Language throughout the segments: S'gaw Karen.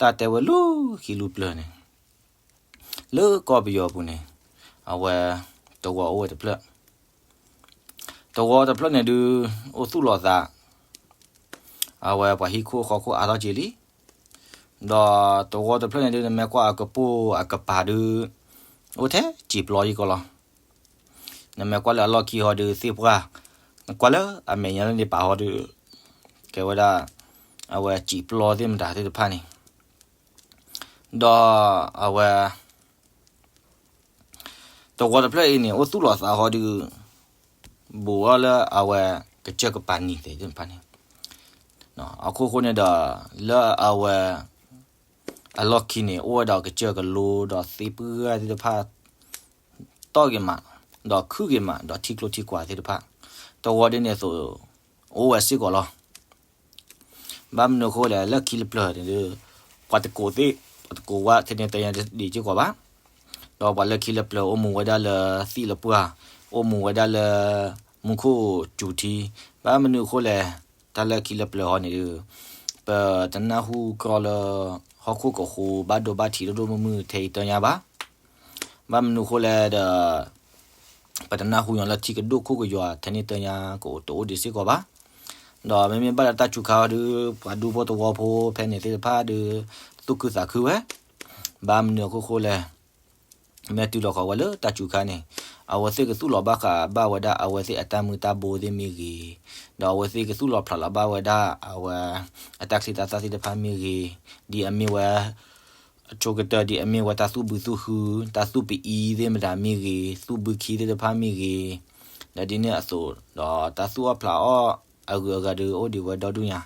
တၢ်တဲဝဲလၢခံလၢပျၢၤန့ၣ်, လၢကီၢ်ပယီၤပူၤန့ၣ်, အဝဲ သဝီအိၣ်ဝဲတဖျၢၣ်, သဝီတဖျၢၣ်န့ၣ်ဒုး အိၣ်သူၣ်လီၤသး, အဝဲပှၤဟံၣ်ခိၣ်ဃီခိၣ်အါထီၣ်က့ၤလံ. ဒီးသဝီတဖျၢၣ်န့ၣ်ဒုး နမ့ၢ်ကွၢ်အကပိၢ်အကပၤဒုး အိၣ်ထဲစံာ်ပျီယံၤကီးလီၤ. နမ့ၢ်ကွၢ်လၢအလီၢ်ခံဟီဒုး သ့ၣ်ပှၢ်, နကွၢ်လၢအမဲာ်ညါလၢန့ၣ်ပာ်ဟီဒုး ကဲဝဲဒၣ် အဝဲစံာ်ပျီသ့ၣ်မတၤသ့ၣ်တဖၣ်န့ၣ်, ဒီးအဝဲ သဝီတဖျၢၣ်အံၤန့ၣ် အိၣ်သူၣ်လီၤသးဟီဒုး ဘူးထီၣ်လၢအဝဲ ကစၢၢ်ကပၤနံၤသ့ၣ်တဖၣ်န့ၣ်, အခိၣ်ဃိန့ၣ်ဒီး လၢအဝဲ အလီၢ်ခံန့ၣ် အိၣ်ဝဲဒီးကစၢၢ်ကလိဒီးသ့ၣ်ပှၢ်သ့ၣ်တဖၣ် တီၢ်က့ၤမး, ဒီးခုၣ်က့ၤမး, ဒီးထံကျိထံကွာ်သ့ၣ်တဖၣ်, သဝီဒ်န့ၣ်အသိး အိၣ်ဝဲစ့ၢ်ကီးလီၤ. ဘၣ်မနုၤအဃိလဲၣ်, လၢခံလၢပျၢၤန့ၣ်ဒုး ပှၤတကိးသ့ၣ် ပှၤတကိးဝဲ ထဲန့ၣ်တညါဒံးစ့ၢ်ကီးဘၣ်. ဒီးပှၤလၢခံလၢပျၢၤအိၣ်မူဝဲဒၣ်လၢသံၣ်လၢပှၢ်, အိၣ်မူဝဲဒၣ်လၢ မူခိၣ်စူၤထံ, ဘၣ်မနုၤအဃိလဲၣ်, တၢ်လၢခံလၢပျၢၤဟီန့ၣ်ဒုး ပတနၢ်ဟူကီလၢ ဟီၣ်ခိၣ်ကဃူဘၣ်ဒိဘၣ်ထံးဒိၣ်ဒိၣ်မုၢ်မုၢ်ထဲအံၤတညါဘၣ်. ဘၣ်မနုၤအဃိလဲၣ်ဒီး ပတနၢ်ဟူညီလၢထံကဒိၣ်ခိၣ်ကယွၤထဲန့ၣ်တညါကအိၣ်တအိၣ်ဒံးစ့ၢ်ကီးဘၣ်. ဒီးမ့မ့ၢ်ဘၣ်ဒီးတၢ်စူၤခါအီၤဒုး ပှၤဒူဖိသဝီဖိဖဲန့ၣ်သ့ၣ်တဖၣ်ဒုး သူၣ်ခုသးခုဝဲ, ဘၣ်မနုၤအခိၣ်ဃိလဲၣ်, မ့ၢ်တုၤလီၤဃီၤဝဲလၢတၢ်စူၤခါန့ၣ် အဝဲသ့ၣ်ကသူၣ်လီၤဘၣ်ဃးဘၣ်ဝဲဒၣ်အဝဲသ့ၣ်အတၢ်မုၢ်တၢ်ဘိသ့ၣ်မ့ၢ်ဂ့ၤ, ဒီးအဝဲသ့ၣ်ကသူၣ်လီၤဖျးလီၤဘၣ်ဝဲဒၣ်အဝဲ အတၢ်ချံတၢ်သၣ်သ့ၣ်တဖၣ်မ့ၢ်ဂ့ၤ, ဒ်အမ့ၢ်ဝဲ အဆိကတၢၢ်ဒ်အမ့ၢ်ဝဲတၢ်သူၣ်ဘုသူၣ်ဟု, တၢ်သူၣ်ပအံသ့ၣ်မတၤမ့ၢ်ဂ့ၤ, သူၣ်ဘုခံသ့ၣ်တဖၣ်မ့ၢ်ဂ့ၤ, ဒီးဒ်န့ၣ်အသိး ဒီးတၢ်သူၣ်အီၣ်ဖျးအီၣ်အဂုၤအဂၤဒုးအိၣ်ဒံးဝဲဒီဒူၣ်ညါ.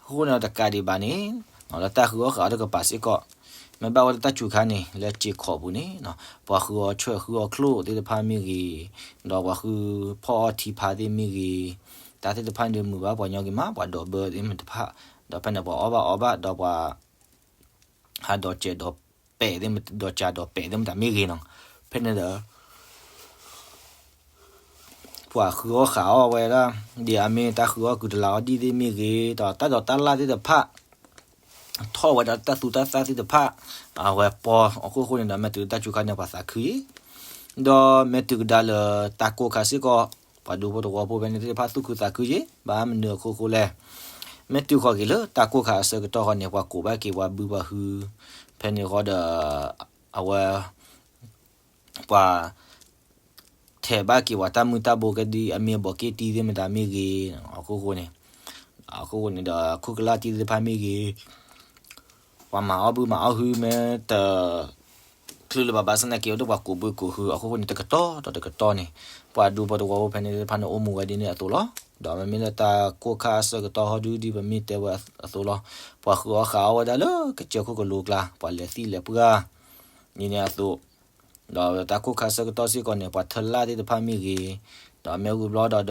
အဃိန့ၣ်တကးဒံးဘၣ်န့ၣ်, လၢတၢ်ဃုအီၣ်ဃုအီတကပၤစ့ၢ်ကီး, မ့ၢ်ဘၣ်ဝဲလၢတၢ်စူၤခါန့ၣ် လၢစ့ၢ်ကီးပူၤန့ၣ် ပှၤဃုအီၣ်ဆှၢၣ်ဃုအီၣ်ချိၣ်သ့ၣ်တဖၣ်မ့ၢ်ဂ့ၤ, ဒီးပှၤဃုဖီၣ်အီၣ်ထံဖးသ့ၣ်မ့ၢ်ဂ့ၤ, တၢ်သ့ၣ်တဖၣ်န့ၣ်ဒုးမုာ်ဘၣ်ပှၤညီက့ၤမး ပှၤဒိးဘၢသ့ၣ်မတၤတဖၣ်, ဒီးဖဲန့ၣ်ပှၤအီၣ်ဘၣ်အီဘၣ် ဒီးပှၤ ဟးဒိးစဲးဒိးပဲးသ့ၣ်မတၤ ဒိးစးဒိးပဲးသ့ၣ်မတၤမ့ၢ်ဂ့ၤနီၤ, ဖဲန့ၣ်ဒီး ပှၤဃုအီၣ်ဃုအီၣ်ဝဲဒၣ် ဒ်အမ့ၢ်တၢ်ဃုအီၣ်ကုၢ်တလးအီၣ်ဒံၣ်သ့ၣ်မ့ၢ်ဂ့ၤ ဒီးတၢ်ဒိးတၢ်လၣ်သ့ၣ်တဖၣ် ထီၣ်ဝဲဒၣ်တၢ်သူတၢ်သၣ်သ့ၣ်တဖၣ် အဝဲပီအခိၣ်ဃိန့ၣ်ဒီး မ့ၢ်တုၤတၢ်စူၤခါန့ၣ် ပှၤသးခုအံၤ, ဒီးမ့ၢ်တုၤကဒါလၢတၢ်ကိၢ်ခါစ့ၢ်ကီး ပှၤဒူဖိသဝီဖိဖဲန့ၣ်သ့ၣ်တဖၣ်သူၣ်ခုသးခုယ့ၤ ဘၣ်မနုၤအခိၣ်ဃိလဲၣ်, မ့ၢ်တုၤဃီၤက့ၤလၢတၢ်ကိၢ်ခါအဆၢကတီၢ်ဃီန့ၣ် ပှၤကိးဘၣ်က့ၤပှၤဘုပှၤဟု ဖဲန့ၣ်ဃီဒီး အဝဲ ပှၤ ထဲးဘၣ်က့ၤပှၤတၢ်မုၢ်တၢ်ဘိကဲဒ်အမ့ၢ်ဘီးက့ၣ်တံၢ်သ့ၣ်မတၤမ့ၢ်ဂ့ၤ, အခိၣ်ဃိန့ၣ်, အခိၣ်ဃိန့ၣ်ဒီး ခိၣ်ကလၢ်တံၢ်သ့ၣ်တဖၣ်မ့ၢ်ဂ့ၤ, ပှၤမၤအီၣ်ဘုမၤအီၣ်ဟုမ့ၢ်တ ချုးလၢၤဘၣ်ဘၣ်ဆၣ်သနာ်က့ အိၣ်ဒီးပှၤကိးဘုကိးဟု အခိၣ်ဃိန့ၣ် တကတီၢ်ဒီးတကတီၢ်န့ၣ် ပှၤဒူဖိသဝီဖိဖဲန့ၣ်သ့ၣ်တဖၣ်န့ၣ် အိၣ်မူဝဲဒ်န့ၣ်အသိးလီၤ. ဒီးမ့မ့ၢ်လၢတၢ်ကိၢ်ခါအဆၢကတီၢ်ဟီဒုဒ်ပမ့ၢ်တဲဝဲအသိးလီၤ. ပှၤဃုအီၣ်ဃုအီၣ်ဝဲဒၣ်လၢကစၢၢ်ခိၣ်ကလိကျါ ပှၤလဲၤသံလဲၤပှၢ် ဒ်န့ၣ်အသိး ဒီးတၢ်ကိၢ်ခါဆၢကတီၢ်စ့ၢ်ကီးန့ၣ် ပှၤထၢလၣ်သ့ၣ်တဖၣ်မ့ၢ်ဂ့ၤ, ဒီးမ့ၢ်ဝံၤဘျီ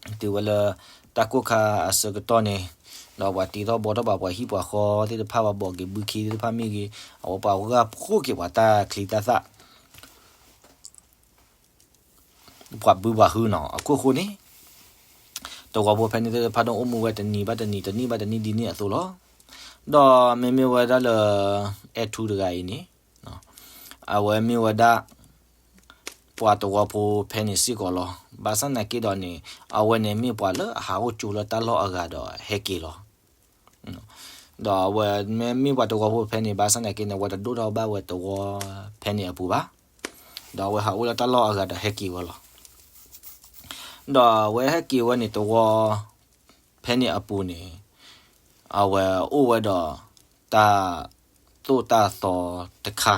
ဒီးဒီး တုၤဝဲလၢ တၢ်ကိၢ်ခါအဆၢကတီၢ်န့ၣ် ဒီးပှၤတံၤထီၣ်ဘှီထီၣ်ဘၣ်ပှၤဟံၣ်ပှၤဃီသ့ၣ်တဖၣ် ပှၤဘီးက့ၤဘုခ့သ့ၣ်တဖၣ်မ့ၢ်ဂ့ၤ, အဝဲပှၤဂၢ်ဖှိၣ်က့ၤပှၤတၢ်ချံတၢ်သၣ် ပှၤဘုပှၤဟုနီၤ အခိၣ်ဃိန့ၣ် သဝီဖိဖဲန့ၣ်သ့ၣ်တဖၣ်ဒိၣ်အိၣ်မူဝဲတနံၤဘၣ်တနံၤ တနံၣ်ဘၣ်တနံၣ်ဒ်န့ၣ်အသိးလီၤ. ဒီးမ့မ့ၢ်ဝဲဒၣ်လၢ အဲၣ်ထူတဂၤအံၤန့ၣ် အဝဲမ့ၢ်ဝဲဒၣ် ပှၤသဝီဖိဖဲန့ၣ်စ့ၢ်ကီးလီၤ. ဘၣ်ဆၣ်သနာ်က့ဒီးန့ၣ် အဝဲန့ၣ်မ့ၢ်ပှၤလၢအဟးအိၣ်ကၠိလၢတၢ်လီၢ်အဂၤဒီးဟဲက့ၤလီၤ. ဒီးအဝဲမ့ၢ်မ့ၢ်ပှၤသဝီဖိဖဲန့ၣ် ဘၣ်ဆၣ်သနာ်က့န့ၣ် အဝဲတဒိၣ်ထီၣ်ဘၣ်ဝဲသဝီဖဲန့ၣ်အပူၤဘၣ်. ဒီးအဝဲဟးအိၣ်လၢတၢ်လီၢ်အဂၤဒီးဟဲက့ၤဝဲလီၤ. ဒီးအဝဲဟဲက့ၤဝဲန့ၣ်သဝီ ဖဲန့ၣ်အပူၤန့ၣ် အဝဲအိၣ်ဝဲဒီးတၢ်သိၣ်တၢ်သီတခါ,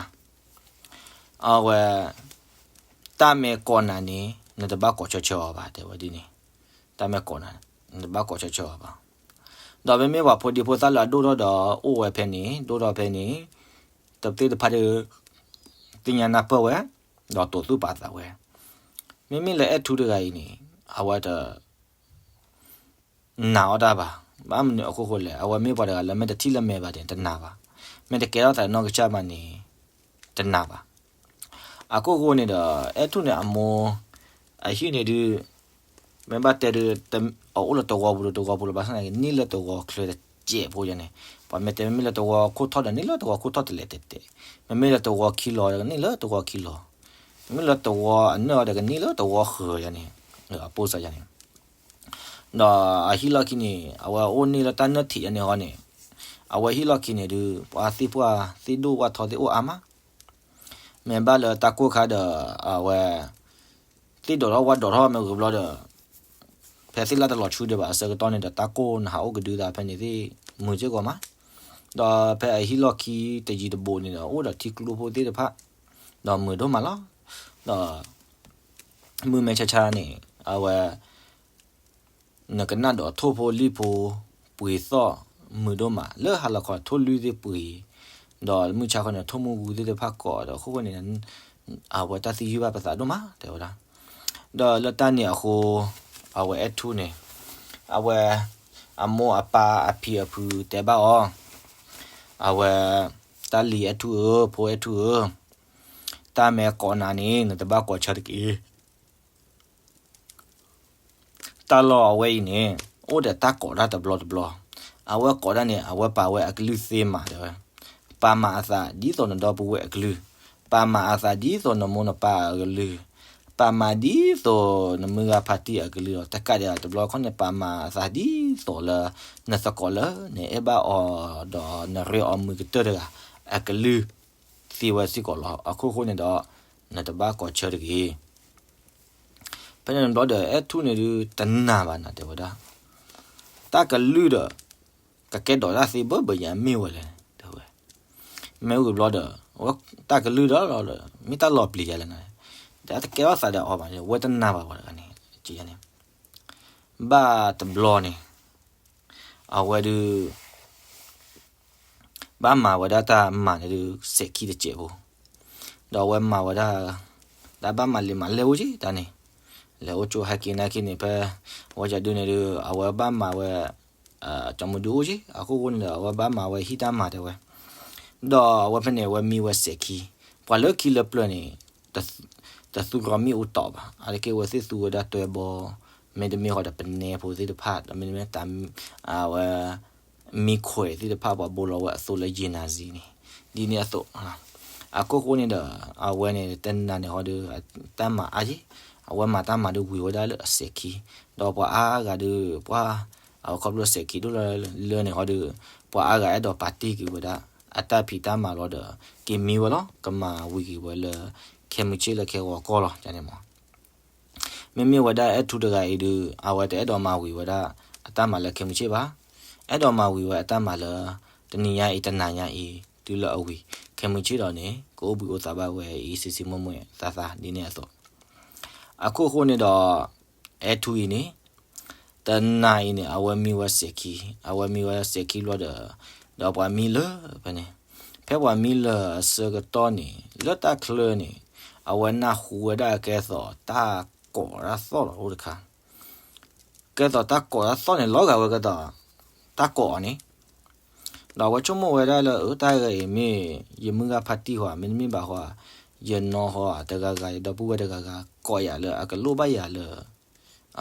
အဝဲ တၢ်မ့ၢ်ကိးနၤန့ၣ် နတဘၣ်ကိးဆၢဆၢအီၤဘၣ် တဲဝဲဒ်န့ၣ်, တၢ်မ့ၢ်ကိးနၤ နတဘၣ်ကိးဆၢဆၢအီၤဘၣ်. ဒီးမ့မ့ၢ်ပှၤဖိဒံဖိသၣ်လၢအဒိၣ်ထီၣ်ဒီး အိၣ်ဝဲဖဲန့ၣ် ဒိၣ်ထီၣ်ဖဲန့ၣ် တသ့ၣ်တဖၣ်ဒီး သ့ၣ်ညါနၢ်ပၢၢ်ဝဲ ဒီးတိာ်သူၣ်ပာ်သးဝဲ. မ့မ့ၢ်လၢအဲၣ်ထူတဂၤအံၤန့ၣ် အဝဲတ နာ်အီၣ်တၢ်ဘၣ်. ဘၣ်မနုၤအခိၣ်ဃိလဲၣ်, အဝဲမ့ၢ်ပှၤတဂၤလၢမ့ၢ်တထံၣ်လၢမဲာ်ဘၣ်န့ၣ် တနာ်ဘၣ်. မ့ၢ်တကဲထီၣ်သးနီၢ်ကစၢ်ဘၣ်န့ၣ် တနာ်ဘၣ်. အခိၣ်ဃိန့ၣ်ဒီး အဲၣ်ထူန့ၣ်အမိၢ် အဟံၣ်န့ၣ်ဒုး မ့ၢ်ဘၣ်တဲဒုး အအိၣ်လၢသဝီပူၤဒီးသဝီပူၤလီၤ. ဘၣ်ဆၣ်သနာ်က့ န့ၢ်လၢသဝီချၢတစဲးဖိယါန့ၣ် ပှၤမ့ၢ်တဲမ့မ့ၢ်လၢတဝီခိၣ်ထီၣ်ဒီးန့ၢ်လၢတဝီခိၣ်ထီၣ်တလဲၤတဲာ်တဲာ်, မ့မ့ၢ်လၢတဝီခံလီၤဒီးန့ၢ်လၢတဝီခံလီၤ, မ့မ့ၢ်လၢတဝီအနၢၣ်ဒီးကန့ၢ်လၢတဝီဃၢၤယၤန့ၣ်, အပိစၢ်ယၤန့ၣ်, ဒီးအဟံၣ်လီၢ်ခံန့ၣ် အဝဲအိၣ်န့ၢ်လၢတၢ်နၢၣ်ထံးယၤန့ၣ်ဟီန့ၣ်, အဝဲဟံၣ်လီၢ်ခံန့ၣ်ဒုး ပှၤသ့ၣ်ပှၢ်သ့ၣ်ဒိၣ်ဝၣ်ထီသ့ၣ်အိၣ်အါမး မ့ၢ်ဘၣ်လၢတၢ်ကိၢ်ခါဒီး အဝဲ သ့ၣ်ဒိးထီၣ်ဝၣ်ဒိးထီၣ်မ့ၢ်ဂ့ၤဘျီဒီး ဖဲသ့ၣ်လၢ်တလီၤဆူဒံးဘၣ်အဆၢကတီၢ်န့ၣ်ဒီး တၢ်ကိၢ်နဟးအိၣ်ကဒုသးဖဲန့ၣ်သ့ၣ် မုာ်စ့ၢ်ကီးမး, ဒီးဖဲအဟံၣ်လီၢ်ခံတယံၤတဘူးန့ၣ်ဒီး အိၣ်ဒီးထံကျိဖိသ့ၣ်တဖၣ် ဒီးမုာ်ဒိၣ်မးလီၤ. ဒီး မုာ်မဲာ်ဆါဆါန့ၣ် အဝဲ နကနၣ်ဒီးထိၣ်ဖိလံၣ်ဖိ ပှ့ၤသီၣ်မုာ်ဒိၣ်မး လၢဟါလီၤခီထိၣ်လွံၢ်သ့ၣ်ပှ့ၤ, ဒီးမုၢ်ဆါခီန့ၣ် ထိၣ်မုၢ်ဂူသ့ၣ်တဖၣ်ကိးဒီးအခိၣ်ဃိန့ၣ် အဝဲတၢ်သယုၢ်ဘၣ်ပသးဒိၣ်မး တဲဝဲဒၣ်. ဒီးလၢတၢ်န့ၣ်အဃိ အဝဲအဲၣ်ထူန့ၣ် အဝဲ အမိၢ်အပၢ်အဖံအဖုတဲဘၣ်အီၤ, အဝဲ တၢ်လံၤအဲၣ်ထူဧၢ, ဖိအဲၣ်ထူဧၢ, တၢ်မ့ၢ်ကိးနၤန့ၣ် နတဘၣ်ကိးဆၢတက့ၢ်. တၢ်လီၢ်အဝဲအံၤန့ၣ် အိၣ်ဒီးတၢ်ကိးတၢ်တဘျီတဘျီ, အဝဲကိးတၢ်န့ၣ် အဝဲပာ်ဝဲအကလုၢ်သ့မးတဲဝဲ, ပာ်မၤအသးဒ်သိးနဒီပုၢ်ဝဲၢ်အကလုၢ်, ပာ်မၤအသးဒ်သိးနမိၢ်နပၢ်အကလုၢ်, ပာ်မၤဒ်သိးနမုၢ်ဂၤဖါတံၢ်အကလုၢ်လီၤ. တကးဒံးတဘျီခီန့ၣ် ပာ်မၤအသးဒ်သိးလၢ နသကိးလၢနအဲၣ်ဘၣ်အီၤဒီးနရ့အီၤမုာ်ကတၢၢ်တဂၤ အကလုၢ်သ့ဝဲစ့ၢ်ကီးလီၤ. အခိၣ်ဃိန့ၣ်ဒီး နတဘၣ်ကိးဆၢတဂ့ၤ. ဖဲန့ၣ်တဘျီဒီးအဲၣ်ထူန့ၣ်ဒုးတနာ်ဘၣ်နၤတဲဝဲဒၣ်, တၢ်ကလုၢ်ဒီး ကကဲဒိးတၢ်သ့ဘၢဘၢညါမ့ၢ်ဝဲလဲၣ်တဲဝဲ, မ့ၢ်ဝံၤဘျီဒီး တၢ်ကလုၢ်ဒီးလီၤဒီး မ့ၢ်တၢ်လီၤပျံၤယၤလဲၣ်နၤ, တၢ်တကဲထီၣ်သးဒီးအီၤဘၣ်န့ၣ် ဝဲတနာ်ဘၣ်ဝဲတဂၤန့ၣ်, န့ၣ် ဘၣ်တဘျီန့ၣ် အဝဲဒုး ဘၣ်မၤဝဲဒၣ်တၢ်မၤန့ၣ်ဒုး စဲးခံတစဲးဖိ, ဒီးအဝဲမၤဝဲဒၣ် တၢ်ဘၣ်မၤလဲၤမၤလဲၤအိၣ်က့ၤတၢ်န့ၣ်, လဲၤအိၣ်ကၠိဟဲက့ၤနၢ်က့ၤန့ၣ် ဖဲ အဝဲကဒုန့ၣ်ဒုး အဝဲဘၣ်မၤဝဲ ကၠီမုၢ်ဒုအိၣ်က့ၤ အခိၣ်ဃိန့ၣ်ဒီး အဝဲဘၣ်မၤဝဲဟံၣ်တၢ်မၤတဲဝဲ, ဒီးအဝဲဖဲန့ၣ် အဝဲမံဝဲစဲးခံ, ပှၤလၢခံလၢပျၢၤန့ၣ် တသူရီမ့ၣ်အူတီးဘၣ်, အါတက့ၢ်ဝဲသ့ၣ်သူဝဲဒၣ်တွဲဘီ, မ့တမ့ၢ်ဃီဒီးပနဲဖိသ့ၣ်တဖၣ် ဒီးမ့တမ့ၢ်တၢ် အဝဲ မံခွဲးသ့ၣ်တဖၣ် ပှၤဘိလီၤဝဲအသိလၢယ့နၤစံန့ၣ်, ဒ်န့ၣ်အသိး, အခိၣ်ဃိန့ၣ်ဒီး အဝဲန့ၣ်တနာ်န့ၣ်ဃီဒီး တၢ်မၤအါယ့ၢ်, အဝဲမၤတၢ်မၤဒီးဝံၤဝဲဒၣ်လၢအစဲးခံ, ဒီးပှၤအါဂၤဒီး ပှၤ အဝဲခီဖျိစဲးခံဒိၣ်လၢလၢန့ၣ်ဃီဒီး ပှၤအါဂၤအဲၣ်ဒိးပာ်တ့ၢ်က့ၤဝဲဒၣ် အတၢ်ဖံးတၢ်မၤလီၤဒီး က့ၤမံဝဲလီၤ ကမၤဝံၤက့ၤဝဲလၢ ခဲမုၢ်ဆ့ၣ်လၢခဲဂီၤကီၢ်လီၤ န့ၣ်မး မ့မ့ၢ်ဝဲဒၣ်အဲၣ်ထူတဂၤအံၤဒုး အဝဲတအဲၣ်ဒိးမၤဝံၤဝဲဒၣ် အတၢ်မၤလၢခဲမုၢ်ဆ့ၣ်ဘၣ်. အဲၣ်ဒိးမၤဝံၤဝဲအတၢ်မၤလၢ တနံၤညါအံၤ တနၤညါအံၤ တုၤလၢအဝံၤ ခဲမုၢ်ဆ့ၣ်ဒီးန့ၣ် ကအိၣ်ဘှံးအိၣ်သါဘၣ်ဝဲအံၤ ဆံးဆံးမုၢ်မုၢ်သါသါ ဒ်န့ၣ်အသိး အခိၣ်ဃိန့ၣ်ဒီး အဲၣ်ထူအံၤန့ၣ် တနၤအံၤန့ၣ် အဝဲမံဝဲစဲးခံ, အဝဲမံဝဲစဲးခံဘျီဒီး ဒီးပှၤမံလၢာ်ဖဲန့ၣ်, ဖဲပှၤမံလၢာ်အဆၢကတီၢ်န့ၣ် လၢတၢ်ချၢန့ၣ် အဝဲနၢ်ဟူဝဲဒၣ်ကဲသိးတၢ်ကိးတၢ်သီၣ်လီၤအိၣ်တခါ, ကဲသိးတၢ်ကိးတၢ်သီၣ်န့ၣ် လီၤဂာ်ဝဲကဲသိး တၢ်ကိးအီၤန့ၣ် ဒီးအဝဲဆိကမိၣ်ဝဲဒၣ်လၢ အၢ တၢ်ဂၤအံၤမ့ၢ် ယမုၢ်ဂၤဖါတံၢ်ဃီ မ့တမ့ၢ်ဘၣ်ဃီ ယနီၢ်ဃီတဂၤဂၤ ယဒီပုၢ်ဝဲၢ်တဂၤဂၤ ကိးယၤလၢအကလိၣ်ဘၣ်ယၤလၢ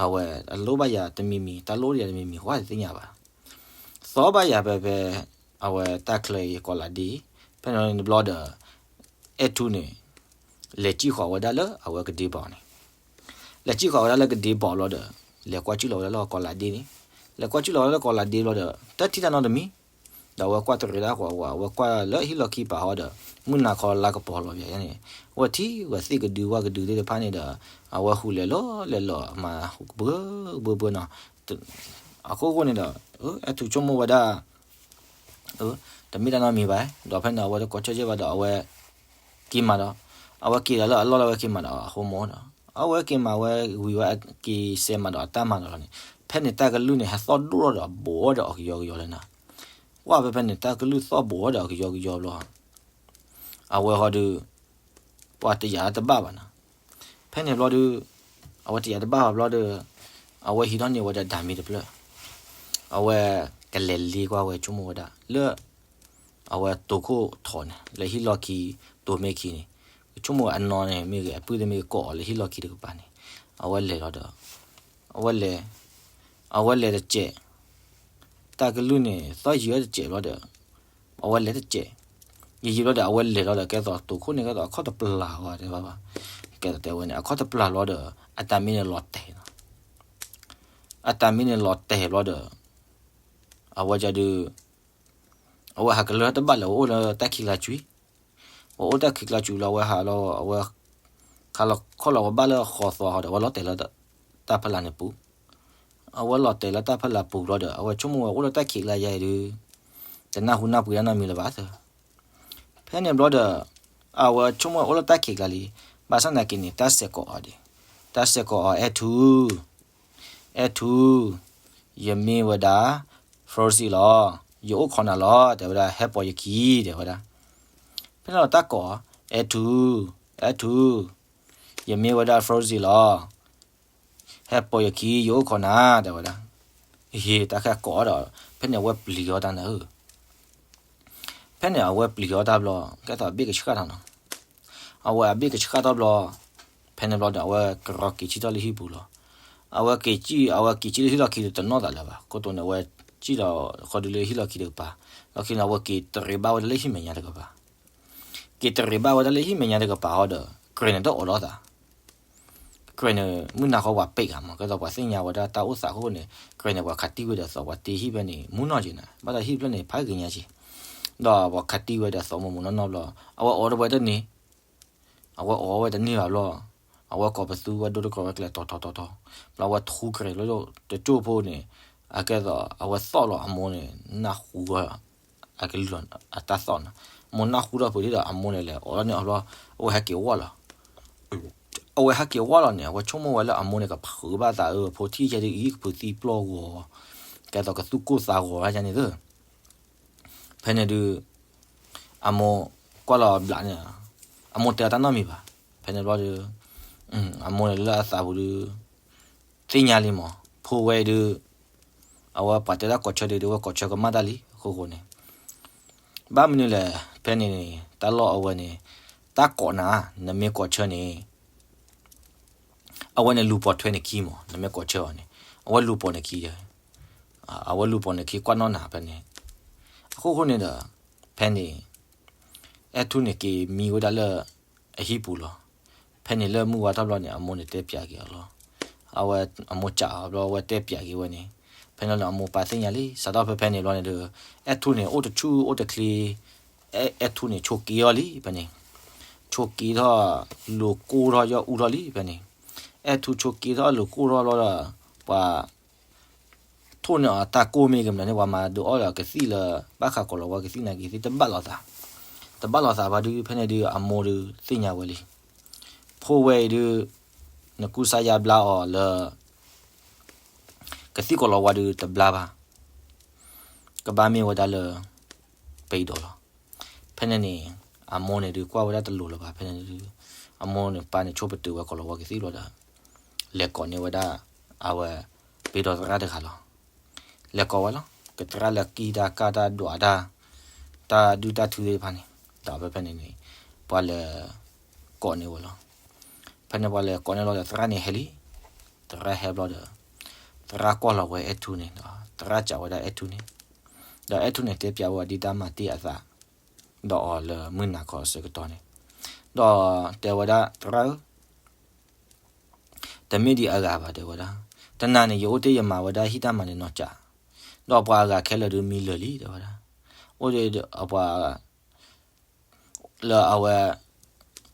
အဝဲအလိၣ်ဘၣ်ယၤတမံၤမံၤ တၢ်လိၣ်ယၤတမံၤမံၤ ဝဲတသ့ၣ်ညါဘၣ်. သီၣ်ဘၣ်ယၤဖဲဖဲ အဝဲတၢ်ချၢအံၤကီးလးဒ့, ဖဲန့ၣ်တဘျီဒီး အဲၣ်ထူန့ၣ် လဲၤစံၣ်ဃီၤဝဲဒၣ်လၢအဝဲကဒ့ဘီန့ၣ် လဲၤစံၣ်ဃီၤဝဲဒၣ်လၢကဒ့ဘီဘျီဒီး လဲၤကွၢ်စူၣ်လီၤဝဲဒၣ်လၢကီးလးဒ့န့ၣ်, လဲၤကွၢ်စူၣ်လီၤဝဲဒၣ်လၢကီးလးဒ့ဘျီဒီး တထံၣ်တၢ်နီတမံၤ, ဒီးအဝဲကွၢ်တရံးတၢ်ဃီၤဝဲ အဝဲကွၢ်လၢဟံၣ်လီၢ်ခံပာ်ဃီဒီး မုၢ်နၤခီလါကပီၤလီၤယၤန့ၣ်, အဝဲထံၣ်ဝဲသ့ၣ်ကဒုဝၣ်ကဒုသ့ၣ်တဖၣ်န့ၣ်ဒီး အဝဲဟူးလဲၤလီၤလဲၤလီၤမၤဟူးကဘၢကဘၢဘၢနီၤ, အခိၣ်ဃိန့ၣ်ဒီး အဲၣ်ထူဆိကမိၣ်ဝဲဒၣ် တမ့ၢ်တၢ်နီတမံၤဘၣ်, ဒီးဖဲန့ၣ် အဝဲတကိးဆၢက့ဘၣ်ဒီး အဝဲက့ၤမးဒီး, အဝဲက့ၤဒီးလၢအလီၢ်လၢအဝဲက့ၤမးဒီးအဟိမိၢ်ဒီး, အဝဲက့ၤမးဝဲဝံၤဝဲက့ၤစဲးမးဒီးအတၢ်မၤဒီးလီၤန့ၣ်, ဖဲန့ၣ်တၢ်ကလုၢ်န့ၣ် ဟဲသီၣ်ဒိၣ်ထီၣ်ဒီးဘိးအီၣ်ဒီးအီၤကယီကယီလၢနၤ, ကွၢ်ဖဲဖဲန့ၣ် တၢ်ကလုၢ်သီၣ်ဘိးအီၣ်ဒီးအီၤကယီကယီဘျီ အဝဲဃီဒီး ပှၤတယာ်တဘၣ်ဘၣ်နီၤ, ဖဲန့ၣ်ဘျီဒီး အဝဲတယာ်တဘၣ်ဘၣ်ဘျီဒီး အဝဲဟံးထီၣ်န့ၢ်ဝဲဒၣ်ဒၣ်မ့ၢ်တဖျၢၣ်, အဝဲကလဲၤလ့ကွၢ်ဝဲဆိကမိၣ်ဝဲဒၣ်လၢ အဝဲတိာ်ခိၣ်ထီၣ်န့ၣ် လၢဟံၣ်လီၢ်ခံ တိာ်မ့ၢ်ခံန့ၣ် ဆိကမိၣ်ဝဲအနီၢ်န့ၣ်မ့ၢ်ဂ့ၤ အပုၢ်သ့ၣ်မ့ၢ်ဂ့ၤ ကိးအီၤလၢဟံၣ်လီၢ်ခံတကပၤန့ၣ်, အဝဲလဲၤလီၤဒီး အဝဲလဲၤ အဝဲလဲၤတစဲး တၢ်ကလုၢ်န့ၣ် သီၣ်ယံၤဝဲတစဲးဘျီဒီး အဝဲလဲၤတစဲး, ယံာ်ယံာ်ဘျီဒီး အဝဲလဲၤလီၤဒီး ကဲသိးတိာ်ခိၣ်န့ၣ် ကဲသိးအခီၣ်တပျၢ်ဝဲတဲဘၣ်ဘၣ်, ကဲသိးတဲဝဲန့ၣ် အခီၣ်တပျၢ်လီၤဒီး အတၢ်မံန့ၣ်လီၤတဲာ်နီၤ, အတၢ်မံန့ၣ်လီၤတဲာ်ဘျီဒီး အဝဲကဒုး အဝဲဟးကလၢတဘၣ်လၢၤ အဝဲအိၣ်လၢတၢ်ခံးကျါကွံာ်, အဝဲအိၣ်တၢ်ခံးကျါကွံာ်လီၤ အဝဲဟးလီၤ အဝဲခးလီၤခီၣ်လီၤဝဲဘၣ်လၢဃီသွါဟီဒီး အဝဲလီၤတဲာ်လၢတၢ်ဖီလာ်န့ၣ်ပူၤ, အဝဲလီၤတဲာ်လၢတၢ်ဖီလာ်ပူၤလီၤဒီး အဝဲဆိကမိၣ်ဝဲအိၣ်လၢတၢ်ခံးကျါယါအံၤဒုး တနၢ်ဟူနၢ်ပှ့ၤတၢ်နီတမံၤလၢၤဘၣ်သၢ ဖဲန့ၣ်ဘျီဒီး အဝဲဆိကမိၣ်ဝဲအိၣ်လၢတၢ်ခံးကျါလံ, ဘၣ်ဆၣ်နာ်က့န့ၣ် တၢ်စဲးကိးအီၤဒံး, တၢ်စဲးကိးအီၤ အဲၣ်ထူ, အဲၣ်ထူ, ယမ့ၢ်ဝဲဒၣ် Frozy လီၤ, ယအိၣ်ခိးနၤလီၤ တဲဝဲဒၣ် ဟဲပိာ်ယခံ တဲဝဲဒၣ်, ဖဲန့ၣ်လီၤတၢ်ကိးအီၤ အဲၣ်ထူ, အဲၣ်ထူ, ယမ့ၢ်ဝဲဒၣ် Frozy လီၤ ဟဲပိာ်ယခံ ယအိၣ်ခိးနၤ တဲဝဲဒၣ်, ဟ့ၣ်တၢ်ခဲကိးအီၤဒီး ဖဲန့ၣ်အဝဲပျံၤအီၤတၢ်နၤဧၢ, ဖဲန့ၣ်အဝဲပျံၤအီၤတၢ်ဘျီ ကဲသိးအဘ့ၣ်ကဆှၣ်ထီၣ်နီၤ, အဝဲအဘ့ၣ်ကဆှၣ်ထီၣ်ဘျီ, ဖဲန့ၣ်ဘျီဒီး အဝဲကရီက့ၤဆံၣ်ထီၣ်လၢဟံၣ်ပူၤလီၤ, အဝဲက့ၤဆံၣ် အဝဲက့ၤဆံၣ်လၢဟံၣ်လီၢ်ခံဒီးတနီၣ်သးလၢၤဘၣ်, ခိၣ်တိန့ၣ် အဝဲဆံၣ်ဒီးဃီဒုလၢဟံၣ်လီၢ်ခံတကပၤ, လီၢ်ခံန့ၣ် အဝဲက့ၤတရံးဘၣ်ဝဲဒၣ်လၢဟံၣ်မဲာ်ညါတကပၤ က့ၤတရံးဘၣ်ဝဲဒၣ်လၢဟံၣ်မဲာ်ညါတကပၤဟီဒီး ကြဲးန့ၣ်တအိးထီၣ်သး, ကြဲးန့ၣ် မုၢ်နၤဃီပှၤပ့းဂၤမး ကဲသိးပှၤသ့ၣ်ညါဝဲဒၣ်တၢ်အိၣ်သးအဃိန့ၣ် ကြဲးန့ၣ် ပှၤခးတံၢ်ဝဲဒီးသီး ပှၤတ့ဟံၣ်ဖဲန့ၣ် မူနီၢ်က့ၤနၤ ဘၣ်ဒီးဟံၣ်ဖျၢၣ်န့ၣ် ဖးဂ့ၤညါက့ၤ, ဒီးပှၤခးတံၢ်ဝဲဒီးသီးမူမူနီၢ်နီၢ်ဘျီ အဝဲအိးထီၣ်ဝဲတန့ၢ် အဝဲအိးဝဲတန့ၢ်ဘၣ်ဘျီ, အဝဲကိးပသူဝဲဒိတကြၢးဝဲကျဲတီၤတီၤတီၤတီၤ, ဘျီအဝဲထူကြဲးလၢ တကၠိၢ်ဖိန့ၣ်, အကဲသိးအဝဲသီၣ်လီၤအမိၢ်န့ၣ် နၢ်ဟူဝဲ, အကလုၢ်အတၢ်သီၣ်နီၤ, မိၢ်နၢ်ဟူထီၣ်ဖုးဒ်ဒီးအမိၢ်န့ၣ်လဲၤအိးထီၣ်န့ၢ်အီၤဘျီ, အဝဲဟဲက့ၤဝီၢ်လီၤ, အဝဲဟဲက့ၤဝီၢ်လီၤန့ၣ် အဝဲဆိကမိၣ်ဝဲလၢအမိၢ်န့ၣ် ကဖုးဘၣ်သးအၢ ဖိထံၣ်ယဲဒ်အံၤ ကဖုးသံပျီၢ်ဂီၤ, ကဲသိးကသူၣ်ကိၢ်သးဂီၤဒ်န့ၣ်သၢ ဖဲန့ၣ်ဒုး အမိၢ်ကွၢ်လီၤဘျးန့ၣ်, အမိၢ်တဲအီၤတၢ်နီတမံၤဘၣ်. ဖဲန့ၣ်ဘျီဒီး အမိၢ်န့ၣ်လၢအသးပူၤဒုး သ့ၣ်ညါလံမး ဖိဝဲအံၤဒုး အဝဲပှၤတဲဒၣ်ကိးဆၢဒုး ဒုးဝဲကိးဆၢကမၣ်တၢ်လံ အဃိဃိန့ၣ် ဘၣ်မနုၤလဲၣ် ဖဲန့ၣ်န့ၣ် တၢ်လီၢ်အဝဲန့ၣ် တၢ်ကိးနၤ နမ့ၢ်ကိးဆၢန့ၣ် အဝဲန့ၣ်လူၤပိာ်ထွဲနခံမး နမ့ၢ်ကိးဆၢအီၤန့ၣ် အဝဲလူၤပိာ်နခံဒီး အဝဲလူၤပိာ်နခံကွၢ်နီၣ်နၤဖဲန့ၣ် အဃိဃိန့ၣ်ဒီး ဖဲန့ၣ် အဲၣ်ထူန့ၣ်က့ၤမံဝဲဒၣ်လၢ အဟံၣ်ပူၤလီၤ. ဖဲန့ၣ်လၢမုၢ်ဝါထီၣ်ဘျီန့ၣ် အမိၢ်န့ၣ်တဲပၠးက့ၤအီၤလီၤ. အဝဲအမိၢ်စံးအီၤဘျီ အဝဲတဲပၠးက့ၤဝဲန့ၣ် ဖဲန့ၣ်လီၤန့ၣ် အမိၢ်ပၢ်သ့ၣ်ညါလံ စးထီၣ်ဖဲဖဲန့ၣ်ဘျီန့ၣ်ဒီး အဲၣ်ထူန့ၣ် အိၣ်တဆူၣ်အိၣ်တချ့ အဲၣ်ထူန့ၣ် ဆိးက့အီၤလံ ဖဲန့ၣ် ဆိးက့ထီၣ် လူၤကိၢ်ထီၣ်ယီၢ်အူထီၣ်လံ ဖဲန့ၣ် အဲၣ်ထူဆိးက့ထီၣ်လူၤကိၢ်ထီၣ်ဘျီဒီး ပှၤ ထိၣ်န့ၢ်အီၤတၢ်ကိၢ်မ့ၢ်ကမျၢၢ်န့ၣ် ပှၤမၤဒုးအီၣ်ဒီးကသံၣ်လၢ ဘၣ်ဃးကိးလီၤဝဲကသံၣ်နာ်က့ၤသ့ၣ်တဘၣ်လိာ်သး တဘၣ်လိာ်သးဘၣ်ဒုး ဖဲန့ၣ်ဒုး အမိၢ်ဒုးသ့ၣ်ညါဝဲလံ. ဖိဝဲအံၤဒုး နကူစါယါဘျါအီၤလၢ ကသံၣ်ကိးလီၤဝါဒုးတဘျါဘၣ်. ကဘၣ်မ့ၢ်ဝဲဒၣ်လၢ ပံၤဒိးလီၤ. ဖဲန့ၣ်န့ၣ် အမိၢ်န့ၣ်ဒုးကွၢ်ဝဲဒၣ်တလိၤလၢၤဘၣ် ဖဲန့ၣ်ဒုး အမိၢ်န့ၣ်ပၢ်န့ၣ်ဆိပတုာ်ဝဲကိးလီၤဝါကသံၣ်ဘျီဒီး လဲၤကိးန့ၢ်ဝဲဒၣ် အဝဲ ပံၤဒိးသရၣ်တဂၤလီၤ. လဲၤကိးဝဲလီၤ ကသရၣ်လၢကံၢ်တၢ်ကၢ်တၢ်ဒွးတၢ် တၢ်ဒုၣ်တၢ်ထုသ့ၣ်တဖၣ်န့ၣ် ဒီးဖဲဖဲန့ၣ်န့ၣ် ပှၤလဲၤ ကိးန့ၢ်ဝဲလီၤ. ဖဲန့ၣ်ပှၤလဲၤကိးန့ၢ်လီၤဒီးသရၣ်န့ၣ်ဟဲလံ. သရၣ်ဟဲဘျီဒီး သရၣ်ကွၢ်လီၤဝဲအဲၣ်ထူန့ၣ်ဒီး သရၣ်စံးဝဲဒၣ်အဲၣ်ထူန့ၣ် ဒီးအဲၣ်ထူန့ၣ်တဲပၠးဝဲဒ်တၢ်မၤတ့ၢ်အသး ဒီးအီၤလၢမုၢ်နၤခီအဆၢကတီၢ်န့ၣ် ဒီးတဲဝဲဒၣ် သရၣ်ဧၢ တမ့ၢ်ဒံးအဂၤဘၣ် တဲဝဲဒၣ်, တနၤန့ၣ် ယအိၣ်တ့ၢ်ယမၤဝဲဒၣ်ဟံၣ်တၢ်မၤန့ၣ်နီၢ်ကၠး, ဒီးပှၤအဂၤခဲလၢာ်ဒုးမံလၢာ်လံ တဲဝဲဒၣ်, အိၣ်ဒီးပှၤ လၢအဝဲ